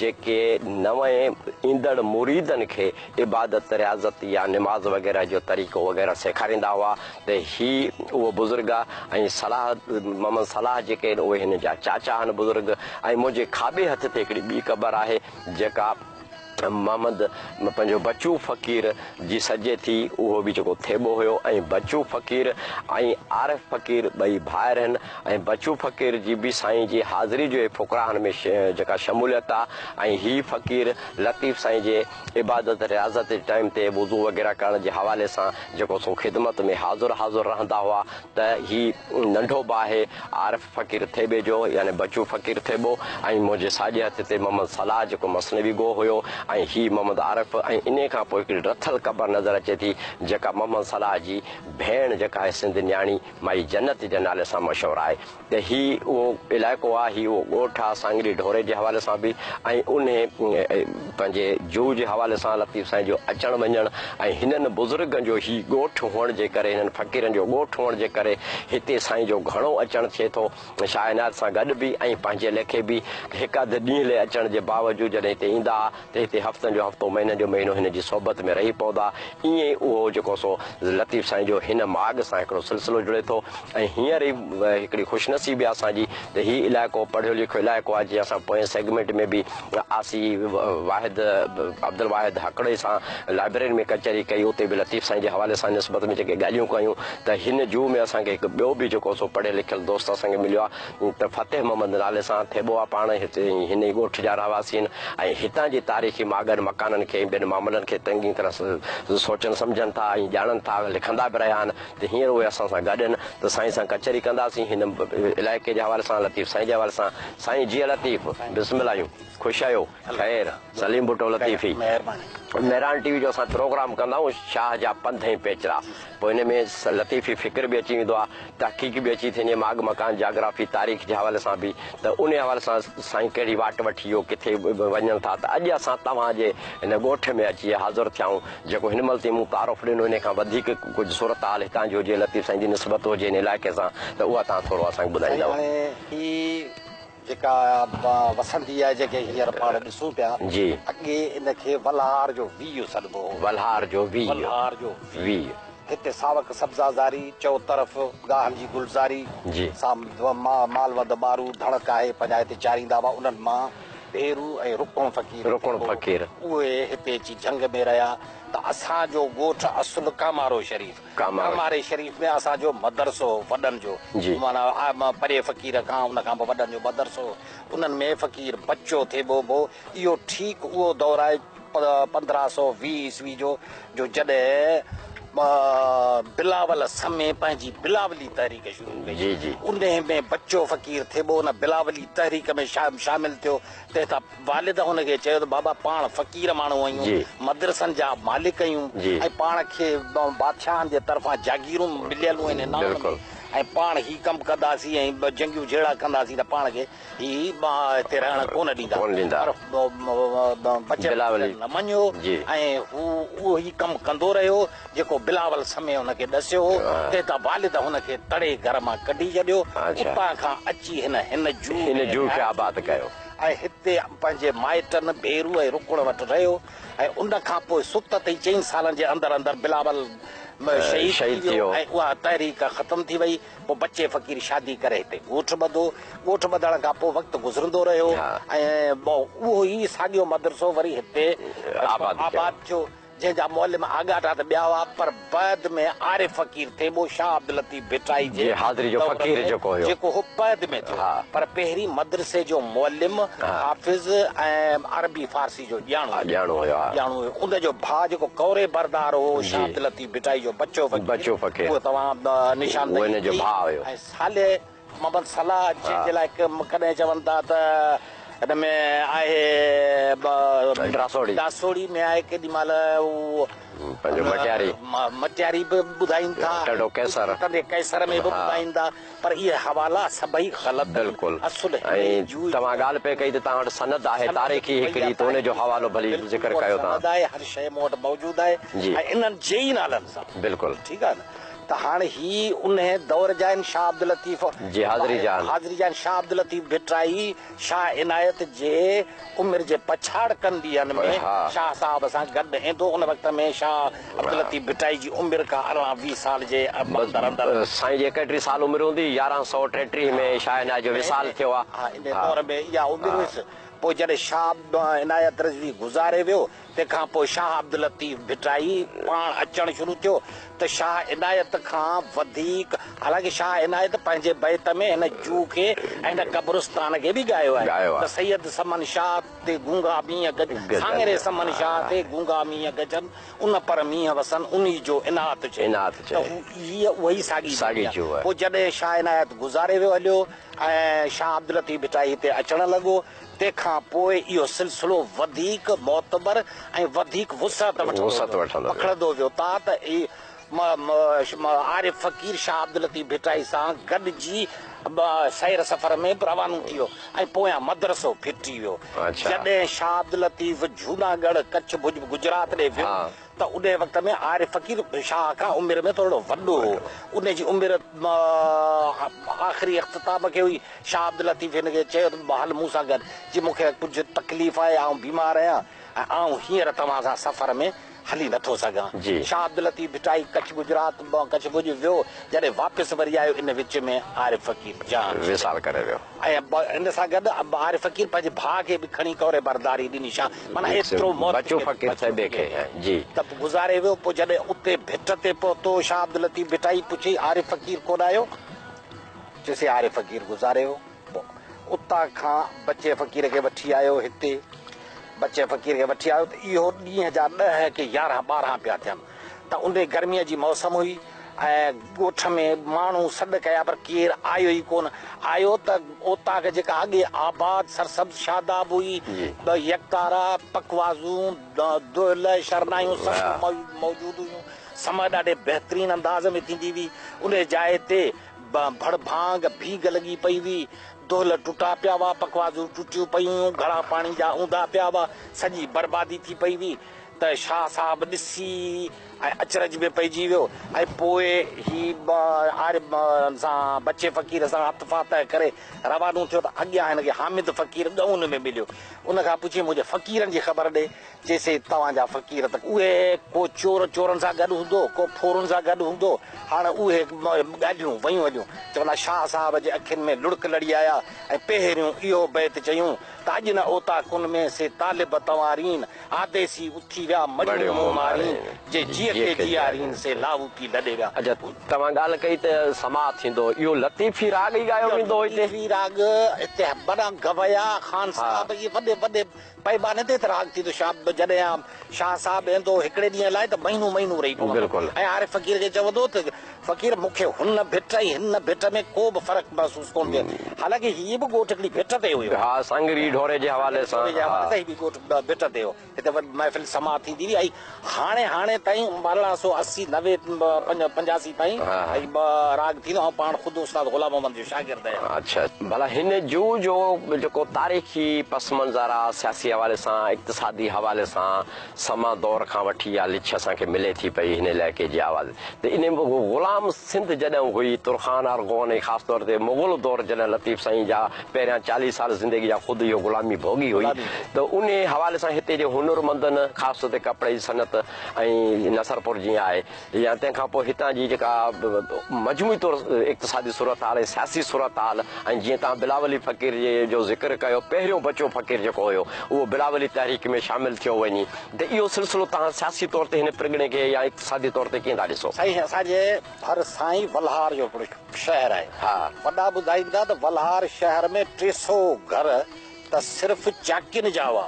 جيڪي نوين ايندڙ مريدن کي عبادت رياضت يا نماز وغيره جو طريقو وغيره سيکاريندا هئا ته هي اهو بزرگ آ ۽ صلاح محمد صلاح جيڪي آهن اهي هن جا چاچا آهن بزرگ ۽ منهنجي کاٻي هٿ تي هڪڙي ٻي قبر آهي جيڪا محمد پنهنجو بچو فقير جي سڏجي ٿي اهو به جيڪو ٿيٻو هيو ۽ بچو فقير ۽ عارف فقير ٻئي ڀائر هن ۽ بچو فقير جي به سائين جي حاضري جو فقراهن ۾ جيڪا شموليت آ ۽ هي فقير لطيف سائين جي عبادت رياضت جي ٽائيم تي وضو وغيره ڪرڻ جي حوالي سان جيڪو سو خدمت ۾ حاضر حاضر رهندا هئا ته هي ننڍو به آهي عارف فقير ٿيٻي جو يعني بچو فقير ٿيٻو ۽ منهنجي ساڄي هٿ تي محمد صلاح جيڪو مثنوي گو هيو ۽ هي محمد عارف ۽ انهي کان پوء هڪڙي رٿل قبر نظر اچي ٿي جيڪا محمد صلاح جي ڀيڻ جيڪا آهي سنڌ نياڻي مائي جنت جي نالي سان مشهور آهي ته هي اهو علائقو آهي، هي اهو ڳوٺ آهي ساڱري ڍوري جي حوالي سان به ۽ انهي پنهنجي جوء جي حوالي سان لطيف سائين جو اچڻ وڃڻ ۽ هنن بزرگن جو هي ڳوٺ هئڻ جي ڪري هنن فقيرن جو ڳوٺ هئڻ جي ڪري هتي سائين جو گهڻو اچڻ ٿئي ٿو شاهه عنايت سان گڏ به ۽ پنهنجي ليکي به هڪ اڌ ڏينهن لئي اچڻ جي باوجود جڏهن هتي ايندا ها ته هتي هفتن جو هفتو مهينن جو مهينو هن جي صحبت ۾ رهي پوندا. ائين ئي اهو جيڪو سو لطيف سائين جو هن ماڳ سان هڪڙو سلسلو جڙي ٿو ۽ هينئر ئي هڪڙي خوش نصيبي آهي اسان جي ته هي علائقو پڙهيو لکيو علائقو آهي جيئن اسان پوئين سيگمينٽ ۾ به آسي واحد عبدالواحد هڪڙي سان لائبريري ۾ ڪچهري ڪئي اتي به لطيف سائين جي حوالي سان نسبت ۾ جيڪي ڳالهيون ڪيون ته هن جوء ۾ اسان کي هڪ ٻيو به جيڪو سو پڙهيل لکيل دوست اسان کي مليو آهي ته فتح محمد نالي سان ٿيٻو آ پاڻ هتي هن ئي ڳوٺ جا رهواسي آهن ۽ هتان جي تاريخي اچي ماڳن مڪانن کي ۽ ٻين معاملن کي چڱي طرح سوچن سمجهن ٿا ۽ ڄاڻن ٿا لکندا به رهيا آهن ته هينئر اهي اسان سان گڏ آهن ته سائين سان ڪچهري ڪنداسين هن علائقي جي حوالي سان لطيف سائين جي حوالي سان سائين جيئي لطيف بسم الله آهيون خوش آهيو خير سليم ڀٽو لطيفي مهراڻ ٽي وي جو اسان پروگرام ڪندا آهيون شاهه جا پنڌ ۽ پيچرا پوء ان ۾ لطيفي فڪر به اچي ويندو آهي تحقيق به اچي ٿي وڃي ماڳ مڪان جاگرافي تاريخ جي حوالي سان به ته انهي حوالي سان سائين ڪهڙي واٽ وٺي ويو ڪٿي وڃن ٿا ته اڄ اسان توهان جي هن ڳوٺ ۾ اچي حاضر ٿيا آهيون جيڪو هن مهل تائين مون تعارف ڏنو انهي کان وڌيڪ ڪجهه صورتحال هتان جي هجي لطيف سائين جي نسبت هجي هن علائقي سان ته اها توهان ٿورو اسان کي سائين ٻڌائيندؤ. هاڻي هي جيڪا وسندي آهي جيڪي هينئر پاڻ ڏسون پيا جي. اڳي ان کي ولهار جو ويهه سڏبو هو. ولهار جو ويهه. ولهار جو ويهه. هتي ساوڪ سبزازاري، چئو طرف گاهن جي گلزاري، جي. سا مال وڌ ٻارو ڌڻ ڪاهي پنهنجا هتي چاريندا هئا، انهن مان ڀيرو ۽ رڪڻ فقير رڪڻ ٿيو. فقير. اهي هتي اچي جهنگ ۾ رهيا ته اسان جو ڳوٺ اصل ڪامارو شريف، ڪامارو. ڪاماري شريف ۾ اسان جو مدرسو هو وڏن جو، جي. معنيٰ پري فقير کان ان کان به وڏن جو مدرسو هو، انهن ۾ فقير بچو ٿيٻو به هو، اهو ٺيڪ اهو دور آهي 1520 عيسوي جو، جو جڏهن بلاول سمي پنهنجي بلاولي تحريڪ شروع ڪئي. جي جي. انهي ۾ بچو فقير ٿيٻو ان بلاولي تحريڪ ۾ شامل ٿيو. تنهن تان والد هن کي چيو ته بابا پاڻ فقير ماڻهو آهيون، جي. مدرسن جا مالڪ آهيون جي. ۽ پاڻ کي بادشاهن جي طرفان جاگيرون مليل آهن انعام ۾. بلڪل. ۽ پاڻ هي ڪم ڪنداسين ۽ جنگيون جهيڙا ڪنداسين ته پاڻ کي هي هتي رهڻ ڪونه ڏيندا. ڪونه ڏيندا. پر بچي بلاولي. نه مڃيو جي. ۽ هو اهو ئي ڪم ڪندو رهيو جيڪو بلاول سمي هن کي ڏسيو هو. تنهن تان والد هن کي تڙي گهر مان ڪڍي ڇڏيو. اتان کان اچي هن هن جوء هن ۾ جوء کي رهائش آباد ڪيو. ۽ هتي پنهنجي مائٽن ڀيرو ۽ رڪڻ وٽ رهيو ۽ ان کان پوء ستت ئي چئن سالن جي اندر اندر بلاول شهيد ٿي ويو ۽ اها تحريڪ ختم ٿي وئي. پوء بچي فقير شادي ڪري هتي ڳوٺ ٻڌو. ڳوٺ ٻڌڻ کان پوء وقت گذرندو رهيو ۽ اهو ئي ساڳيو مدرسو وري هتي آباد ٿيو، جنهن جا معلم آڳاٽا ته ٻيا هئا، پر بعد ۾ عارف فقير ٿيٻو شاهه عبداللطيف ڀٽائي جي حاضري جو دور فقير ۾ جيڪو هيو. جيڪو هو بعد ۾ ٿيو، پر پهرين مدرسي جو معلم، حافظ ۽ عربي فارسي جو ڄاڻو هيو. ڄاڻو هيو، ها. ڄاڻو هيو. ان جو ڀاء جيڪو ڪوري بردار هو، جي. شاهه عبداللطيف ڀٽائي جو بچو فقير، بچو فقير. اهو توهان نشاندهي اهو هن جو ڪئي. ڀاء هيو. ۽ صالح محمد صلاح جنهن جي لاء ڪڏهن چون ٿا ته هن ۾ آهي ڊاسوڙي. ڊاسوڙي ۾ آهي، ڪيڏي مهل هو پنهنجو مٽياري. مٽياري به ٻڌائين ٿا. ٽنڊو قيصر. ٽنڊي قيصر ۾ به ٻڌائين ٿا. پر اهي حوالا سڀئي غلط آهن. بلڪل. اصل هن ۽ ئي جوء توهان جو ڳالهه پئي ڪئي ته توهان وٽ سند آهي سند تاريخي پئي هڪڙي آهي، ته ان جو تاريخي حوالو ڀلي بلڪل ذڪر مون وٽ ڪيو توهان. سند آهي، هر شيء مون وٽ موجود آهي جي. ۽ انهن جي ئي نالن سان. بلڪل. ٺيڪ آهي نه ته هاڻ هي انهي دور جا آهن شاهه عبداللطيف جي حاضري جا آهن. حاضري جا آهن شاهه عبداللطيف ڀٽائي شاهه عنايت جي عمر جي پڇاڙڪن ڏينهن ۾ شاهه صاحب سان گڏ ايندو. ان وقت ۾ شاهه عبداللطيف ڀٽائي جي عمر ڪا ارڙهن ويهه سال جي اندر اندر. سائين جي ايڪٽيهه سال عمر هوندي، 1133 ۾ شاهه عنايت جو وصال ٿيو آهي. ها ان دور ۾ اها عمر هيس. پوء جڏهن شاهه عنايت رضوي گذاري ويو، تنهن کان پوء شاهه عبداللطيف ڀٽائي پاڻ اچڻ شروع ٿيو ته شاهه عنايت کان وڌيڪ حالانڪه شاهه عنايت پنهنجي بيت ۾ هن جوء کي ۽ هن قبرستان کي به ڳايو آهي ته سيد سمن شاهه تي گونگا مينهن گجن ساڱري سمن شاهه تي گونگا مينهن گجن ان پر مينهن وسن انهي جو عنات چئي ته هيء اها ئي ساڳي جوء آهي. پوء جڏهن شاهه عنايت گذاري ويو هليو ۽ شاهه عبداللطيف ڀٽائي هتي اچڻ لڳو تنهن کان پوء اهو سلسلو وڌيڪ معتبر ۽ وڌيڪ وسعت وٺندو ويو، پکڙندو ويو تان ته عارف فقير شاهه عبداللطيف ڀٽائي سان گڏجي سير سفر ۾ به روانو ٿي ويو ۽ پويان مدرسو ڦٽي ويو. جڏهن شاهه عبداللطيف جهوناڳڙهه، ڪڇ ڀڄ، گجرات ڏي ويو ته انهيء وقت ۾ عارف فقير شاهه کان عمر ۾ ٿورڙو وڏو هو. ان جي عمر آخري اختتام کي هئي. شاهه عبداللطيف هن کي چيو ته هل مون سان گڏ، جي مون کي ڪجهه تڪليف آهي، آئون بيمار آهيان ۽ آئون هينئر توهان سان سفر ۾ هلي نٿو سگهان. شاهه عبداللطيف ڀٽائي ڪڇ گجرات مان ڪڇ ڀڄ ويو، جڏهن واپس وري آيو، ان وچ ۾ عارف فقير جان ڇڏي. وصال ڪري ويو. ۽ ان سان گڏ عارف فقير پنهنجي ڀاء کي به کڻي ڪوري برداري ڏني شاهه معنيٰ ايترو بچو فقير ٿيٻي کي جي. ته گذاري ويو پوء جڏهن اتي ڀٽ تي پهتو شاهه عبداللطيف ڀٽائي پڇيئي عارف فقير ڪوڏ آيو؟ چيسين عارف فقير گذاري ويو پوء اتان کان بچي فقير کي وٺي آيو هتي بچي فقير کي وٺي آيو ته اهو ڏينهن جا ڏهه ڪي يارهن ٻارهن پيا ٿين ته انهي گرميء جي موسم هئي ۽ ڳوٺ ۾ ماڻهو سڏ ڪيا پر ڪير آيو ئي ڪونه. آيو ته اوطاق جيڪا اڳي آباد سرسبز شاداب هئي، يڪتارا، پڪوازون، دهل، شرنايون سڀ موجود هيون. سماع ڏاڍي بهترين انداز ۾ ٿيندي هئي. انهي جاء تي ڀڙ ڀانگ، ڀينگ لڳي پئي هئي. دهل ٽٽا پيا هئا، پڪوازون ٽٽيون پيون هيون، گهڙا پاڻي جا اونڌا پيا هئا، سڄي بربادي ٿي پئي هئي ته شاهه صاحب ڏسي ۽ اچرج ۾ پئجي ويو ۽ پوء هي عارب سان بچي فقير سان هٿ فاتح ڪري روانو ٿيو ته اڳيان هن کي حامد فقير ڳئون ۾ مليو. ان کان پڇيائين منهنجي فقيرن جي خبر ڏي. چيسين توهان جا فقير ته اهي ڪو چور چورن سان گڏ هوندو، ڪو ڦورن سان گڏ هوندو. هاڻ اهي ڳالهيون ويون هليون. چوندا شاهه صاحب جي اکين ۾ لڙڪ لڙي آيا ۽ پهريون اهو بيت چيون ته اڄ نه اوطاقن ۾ سي طالب توارين، آديسي اٿي ويا مڙيون منهن مارين، جي جيء کي جيارين سي لاهوتي لڏي ويا. اڇا توهان ڳالهه ڪئي ته سماع ٿيندو هو، اهو لطيفي راڳ ئي ڳايو ويندو هو هتي؟ لطيفي راڳ هتي وڏا گويا، خان صاحب اهي وڏي وڏي پيماني تي ته راڳ ٿيندو. شاهه جڏهن شاهه صاحب ايندو هو هڪڙي ڏينهن لاء ته مهينو مهينو رهي پوندو هو ۽ عارف فقير کي چوندو هو ته فقير مون کي هن ڀٽ ۽ هن ڀٽ ۾ ڪو به فرق محسوس ڪونه ٿئي. حالانڪه هيء به ڳوٺ هڪڙي ڀٽ تي هيو. ها سانگري ڍوري جي حوالي سان. ڍوري جي حوالي سان هي به ڳوٺ ڀٽ تي هو. هتي محفل سماع ٿيندي هئي ۽ هاڻي هاڻي تائين 1880 90 85 تائين هي راڳ ٿيندو هو. آئون پاڻ خود استاد غلام محمد جو شاگرد آهيان. اڇا ڀلا هن جوء جو جيڪو تاريخي پس منظر آ سياسي حوالي سان اقتصادي حوالي سان سما دور کان وٺي اها لڇ اسان کي ملي ٿي پئي هن علائقي جي آواز ته ان غلام سنڌ جڏهن هئي ترخان ارغون ۽ خاص طور تي مغل دور جڏهن لطيف سائين جا پهريان چاليهه سال زندگي جا خود اهو غلامي ڀوڳي هئي ته انهي حوالي سان هتي جي هنرمندن خاص طور تي ڪپڙي جي صنعت ۽ نصرپور جيئن آهي يا تنهن کان پوء هتان جي جيڪا مجموعي طور اقتصادي صورتحال ۽ سياسي صورتحال ۽ جيئن توهان بلاولي فقير جي جو ذڪر ڪيو پهريون بچو فقير جيڪو هيو اهو بلاولي تحريڪ ۾ شامل ٿيو وڃي ته اهو سلسلو توهان سياسي طور تي هن پرڳڻي کي يا اقتصادي طور تي ڪيئن ٿا ڏسو؟ سائين اسان جي ڀر سان ئي ولهار جو هڪڙو شهر آهي. ها. وڏا ٻڌائين ٿا ته ولهار شهر ۾ 300 گهر ته صرف چاڪين جا هئا.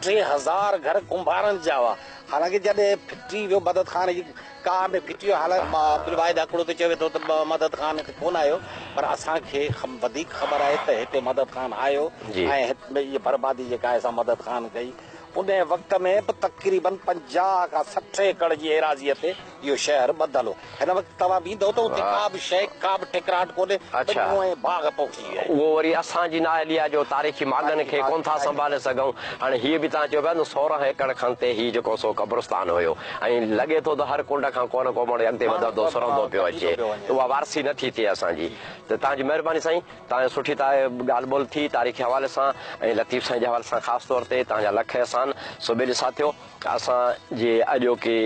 3000 گهر ڪنڀارن جا هئا. حالانڪه جڏهن ڦٽي ويو مدد خان جي ڪاهه ۾ ڦٽي ويو حالانڪه عبدالواحد هڪڙو ته چوي ٿو ته مدد خان هتي ڪونه آيو پر اسان کي وڌيڪ خبر آهي ته هتي مدد خان آيو ۽ هت هيء بربادي جيڪا آهي سا مدد خان ڪئي. انهيء وقت ۾ به تقريباً 50 کان 60 ايڪڙ جي ايراضيء تي اهو شهر ٻڌل هو. هن وقت توهان ويندؤ ته اتي ڪا به شيء، ڪا به ٺڪراٺ ڪونهي، ٻنيون ۽ باغ پوکجي ويا آهن. اهو وري اسان جي نااهلي آهي جو تاريخي ماڳن کي ڪونه ٿا سنڀالي سگهون. هاڻي هيء به توهان چئو پيا نه 16 ايڪڙ کن تي هي جيڪو سو قبرستان هيو ۽ لڳي ٿو ته هر ڪنڊ کان ڪو نه ڪو ماڻهو اڳتي وڌندو سرندو پيو اچي ته اها وارثي نه ٿي ٿئي اسان جي ته توهان جي مهرباني سائين. توهان جي سٺي ڳالهه ٻولهه ٿي تاريخي حوالي سان ۽ لطيف سائين جي حوالي سان خاص طور تي توهان جا لک احسان سو ٻيلي ساٿيو اسان جي اڄوڪي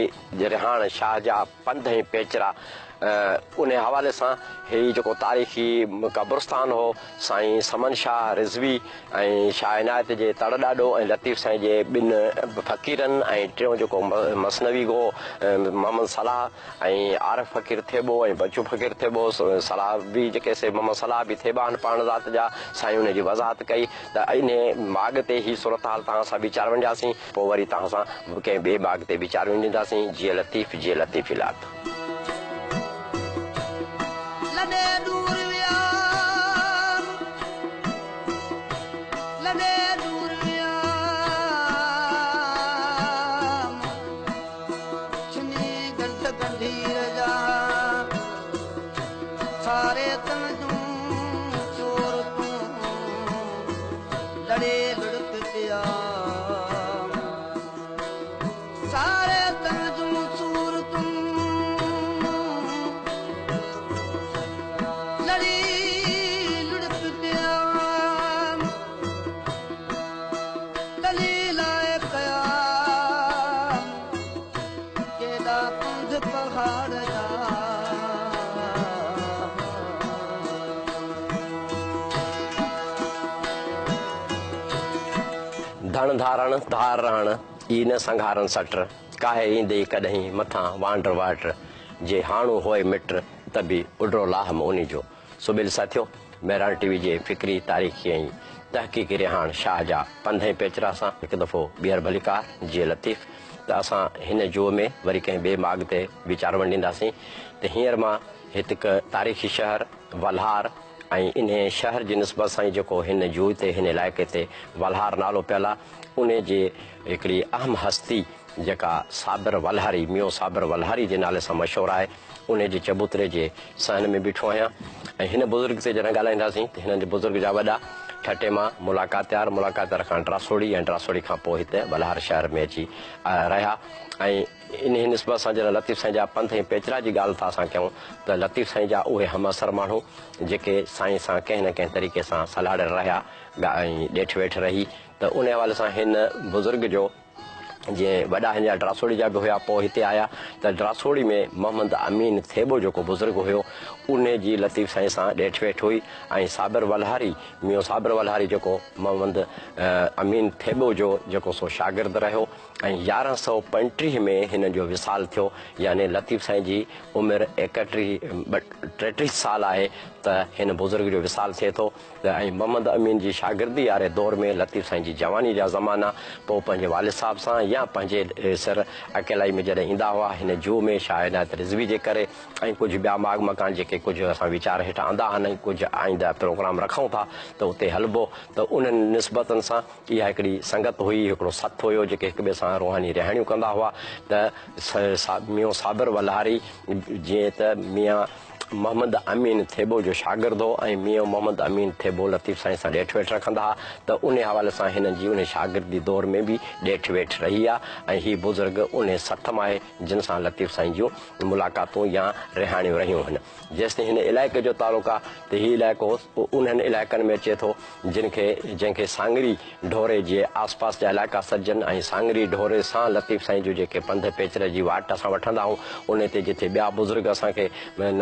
رهاڻ شاهه جا پنڌ ۽ پيچرا انهي حوالي سان هي جيڪو تاريخي قبرستان هو سائين سمن شاهه رضوي ۽ شاهه عنايت جي تڙ ڏاڏو ۽ لطيف سائين جي ٻن فقيرن ۽ ٽيون جيڪو مثنوي گو محمد صلاح ۽ عارف فقير ٿيٻو ۽ بچو فقير ٿيٻو صلاح به جيڪي سي محمد صلاح به ٿيٻا آهن پاڻ ذات جا سائين انهي جي وضاحت ڪئي ته انهي ماڳ تي هي صورتحال توهان سان ويچار ونڊياسين پوء وري توهان سان ڪنهن ٻئي ماڳ تي ويچار ونڊينداسين جيئي لطيف جيئي لطيفي لات. لڏي ڏور ويام لڏي ڏور ويام. ڇني ڳنڍ ڳنڍير جا ساري تن جون چور تون لڙي لڙڪ پيا ساري تن جون چور تون لڙي لڙڪ پيا ڪلي لاء ڪيا ڪيڏا پنڌ پهاڙ جا. ڌڻ ڌارڻ ڌار رهڻ ئي نه سنگهارن سٽ، ڪاهي ايندئي ڪڏهين مٿان وانڊ واٽ، جي هاڻو هوء مٽ ته به اڏرو لاهه م انهي جو. سو ٻيلي ساٿيو، مهراڻ ٽي وي جي فڪري، تاريخي ۽ تحقيقي رهاڻ شاهه جا پنڌ ۽ پيچرا سان هڪ دفعو ٻيهر ڀليڪار جيئي لطيف ته اسان هن جوء ۾ وري ڪنهن ٻئي ماڳ تي ويچار ونڊينداسين ته هينئر مان هت هڪ تاريخي شهر ولهار ۽ انهي شهر جي نسبت سان ئي جيڪو هن جوء تي هن علائقي تي ولهار نالو پيل آ انهي جي هڪڙي اهم هستي جيڪا صابر ولهاري ميون صابر ولهاري جي نالي سان مشهور آهي انهي جي چبوتري جي صحن ۾ بيٺو آهيان ۽ هن بزرگ تي جڏهن ڳالهائينداسين ته هنن جي بزرگ جا وڏا ٺٽي مان ملاڪاتيار، ملاڪاتيار کان ڊراسوڙي ۽ ڊراسوڙي کان پوء هت ولهار شهر ۾ اچي رهيا ۽ انهي نسبت سان جڏهن لطيف سائين جا پنڌ ۽ پيچرا جي ڳالهه ٿا اسان ڪيون ته لطيف سائين جا اهي همعصر ماڻهو جيڪي سائين سان ڪنهن نه ڪنهن طريقي سان سلهاڙيل رهيا ۽ ڏيٺ ويٺ رهي ته انهي حوالي سان هن بزرگ جو جيئن وڏا هن جا ڊراسوڙي جا به هيا پوء هتي آيا ته ڊراسوڙي ۾ محمد امين ٿيٻو جيڪو بزرگ هيو انهي جي لطيف سائين سان ڏيٺ ويٺ هئي ۽ صابر ولهاري ميون صابر ولهاري جيڪو محمد امين ٿيٻو جو جيڪو سو شاگرد رهيو ۽ 1135 ۾ هن جو وصال ٿيو يعني لطيف سائين جي عمر ايڪٽيهه ٽيٽيهه سال آهي ته هن بزرگ جو وصال ٿئي ٿو ته ۽ محمد امين جي شاگردي واري دور ۾ لطيف سائين جي جواني جا زمانا پوء پنهنجي والد صاحب سان يا پنهنجي سر اڪيلائي ۾ جڏهن ايندا هئا هن جوء ۾ شاهه عنايت رضوي جي ڪري ۽ ڪجهه ٻيا ماڳ مڪان جيڪي ڪجهه اسان ويچار هيٺ آندا آهن ۽ ڪجهه آئنده پروگرام رکون ٿا ته اتي هلبو ته انهن نسبتن سان اها هڪڙي سنگت هئي هڪڙو سٿ هيو جيڪي هڪ ٻئي سان روحاني رهاڻيون ڪندا هئا ته ميون صابر ولهاري جيئن ته ميان محمد امين ٿيٻو جو شاگرد هو ۽ ميون محمد امين ٿيٻو لطيف سائين سان ڏيٺ ويٺ رکندا ها ته انهي حوالي سان هنن جي انهي شاگردي دور ۾ به ڏيٺ ويٺ رهي آ ۽ هي بزرگ انهي سٿ مان آهي جن سان لطيف سائين جون ملاقاتون يا رهاڻيون رهيون هن. جيستائين هن علائقي جو تعلق آ ته هي علائقو انهن علائقن ۾ اچي ٿو جن کي جنهن کي ساڱري ڍوري جي آس پاس جا علائقا سڏجن ۽ ساڱري ڍوري سان لطيف سائين جو جيڪي پنڌ پيچري جي واٽ اسان وٺندا آهيون انهي تي جتي ٻيا بزرگ اسان کي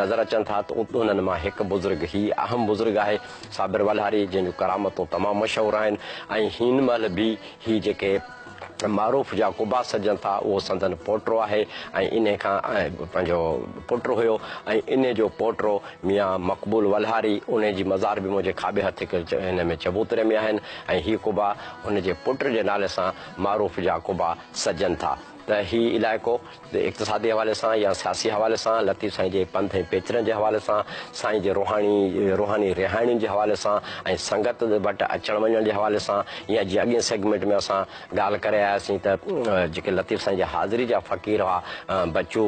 نظر اچن ٿا ته انهن مان هڪ بزرگ هي اهم بزرگ آهي صابر ولهاري جنهن جون ڪرامتون تمام مشهور آهن ۽ هين مهل به هي جيڪي معروف جا قبا سڏجن ٿا اهو سندن پوٽو آهي ۽ انهي کان پنهنجو پٽ هيو ۽ انهي جو پوٽو ميان مقبول ولهاري انهي جي مزار به منهنجي کاٻي هٿ هڪ هن ۾ چبوتري ۾ آهن ۽ هي قبا هن جي پٽ جي نالي سان معروف جا قبا سڏجن ٿا ته هي علائقو اقتصادي حوالي سان يا سياسي حوالي سان، لطيف سائين جي پنڌ ۽ پيچرن جي حوالي سان، سائين جي روحاني روحاني رهاڻين جي حوالي سان ۽ سنگت وٽ اچڻ وڃڻ جي حوالي سان يا جيئن اڳئين سيگمينٽ ۾ اسان ڳالهه ڪري آياسين ته جيڪي لطيف سائين جي حاضري جا فقير هئا بچو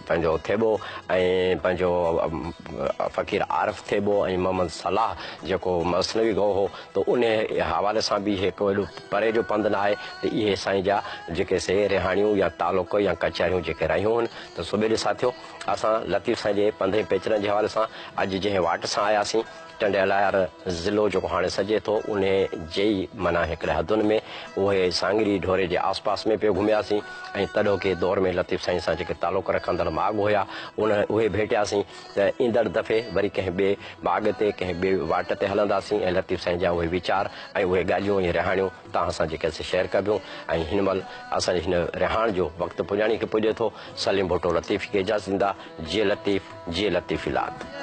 پنهنجو ٿيٻو ۽ پنهنجو فقير عارف ٿيٻو ۽ محمد صلاح جيڪو مثنوي گو هو ته انهي حوالي سان به هڪ ايڏو پري جو پنڌ نه آهي ته اهي سائين جا جيڪي سي رهاڻيون يا تعلق يا ڪچهريون جيڪي رهيون هن ته سٻيلي ساٿيو اسان لطيف سائين جي پنڌ ۽ پيچرن جي حوالي سان اڄ جنهن واٽ سان آياسين ٽنڊي الهيار ضلعو جيڪو هاڻي سڏجي ٿو انهي جي ئي معنيٰ هڪڙي حدن ۾ اهي ساڱري ڍوري جي آس پاس ۾ پيو گهمياسين ۽ تڏهوڪي دور ۾ لطيف سائين سان جيڪي تعلق رکندڙ ماڳ هيا ان اهي ڀيٽياسين ته ايندڙ دفعي وري ڪنهن ٻئي ماڳ تي ڪنهن ٻئي واٽ تي هلنداسين ۽ لطيف سائين جا اهي ويچار ۽ اهي ڳالهيون ۽ رهاڻيون توهان سان جيڪي سي شيئر ڪبيون ۽ هن مهل اسان جي هن رهاڻ جو وقت پڄاڻي کي پڄي ٿو. سليم ڀٽو لطيف کي اجازت ڏيندا. جيئي لطيف، جيئي لطيفي لات.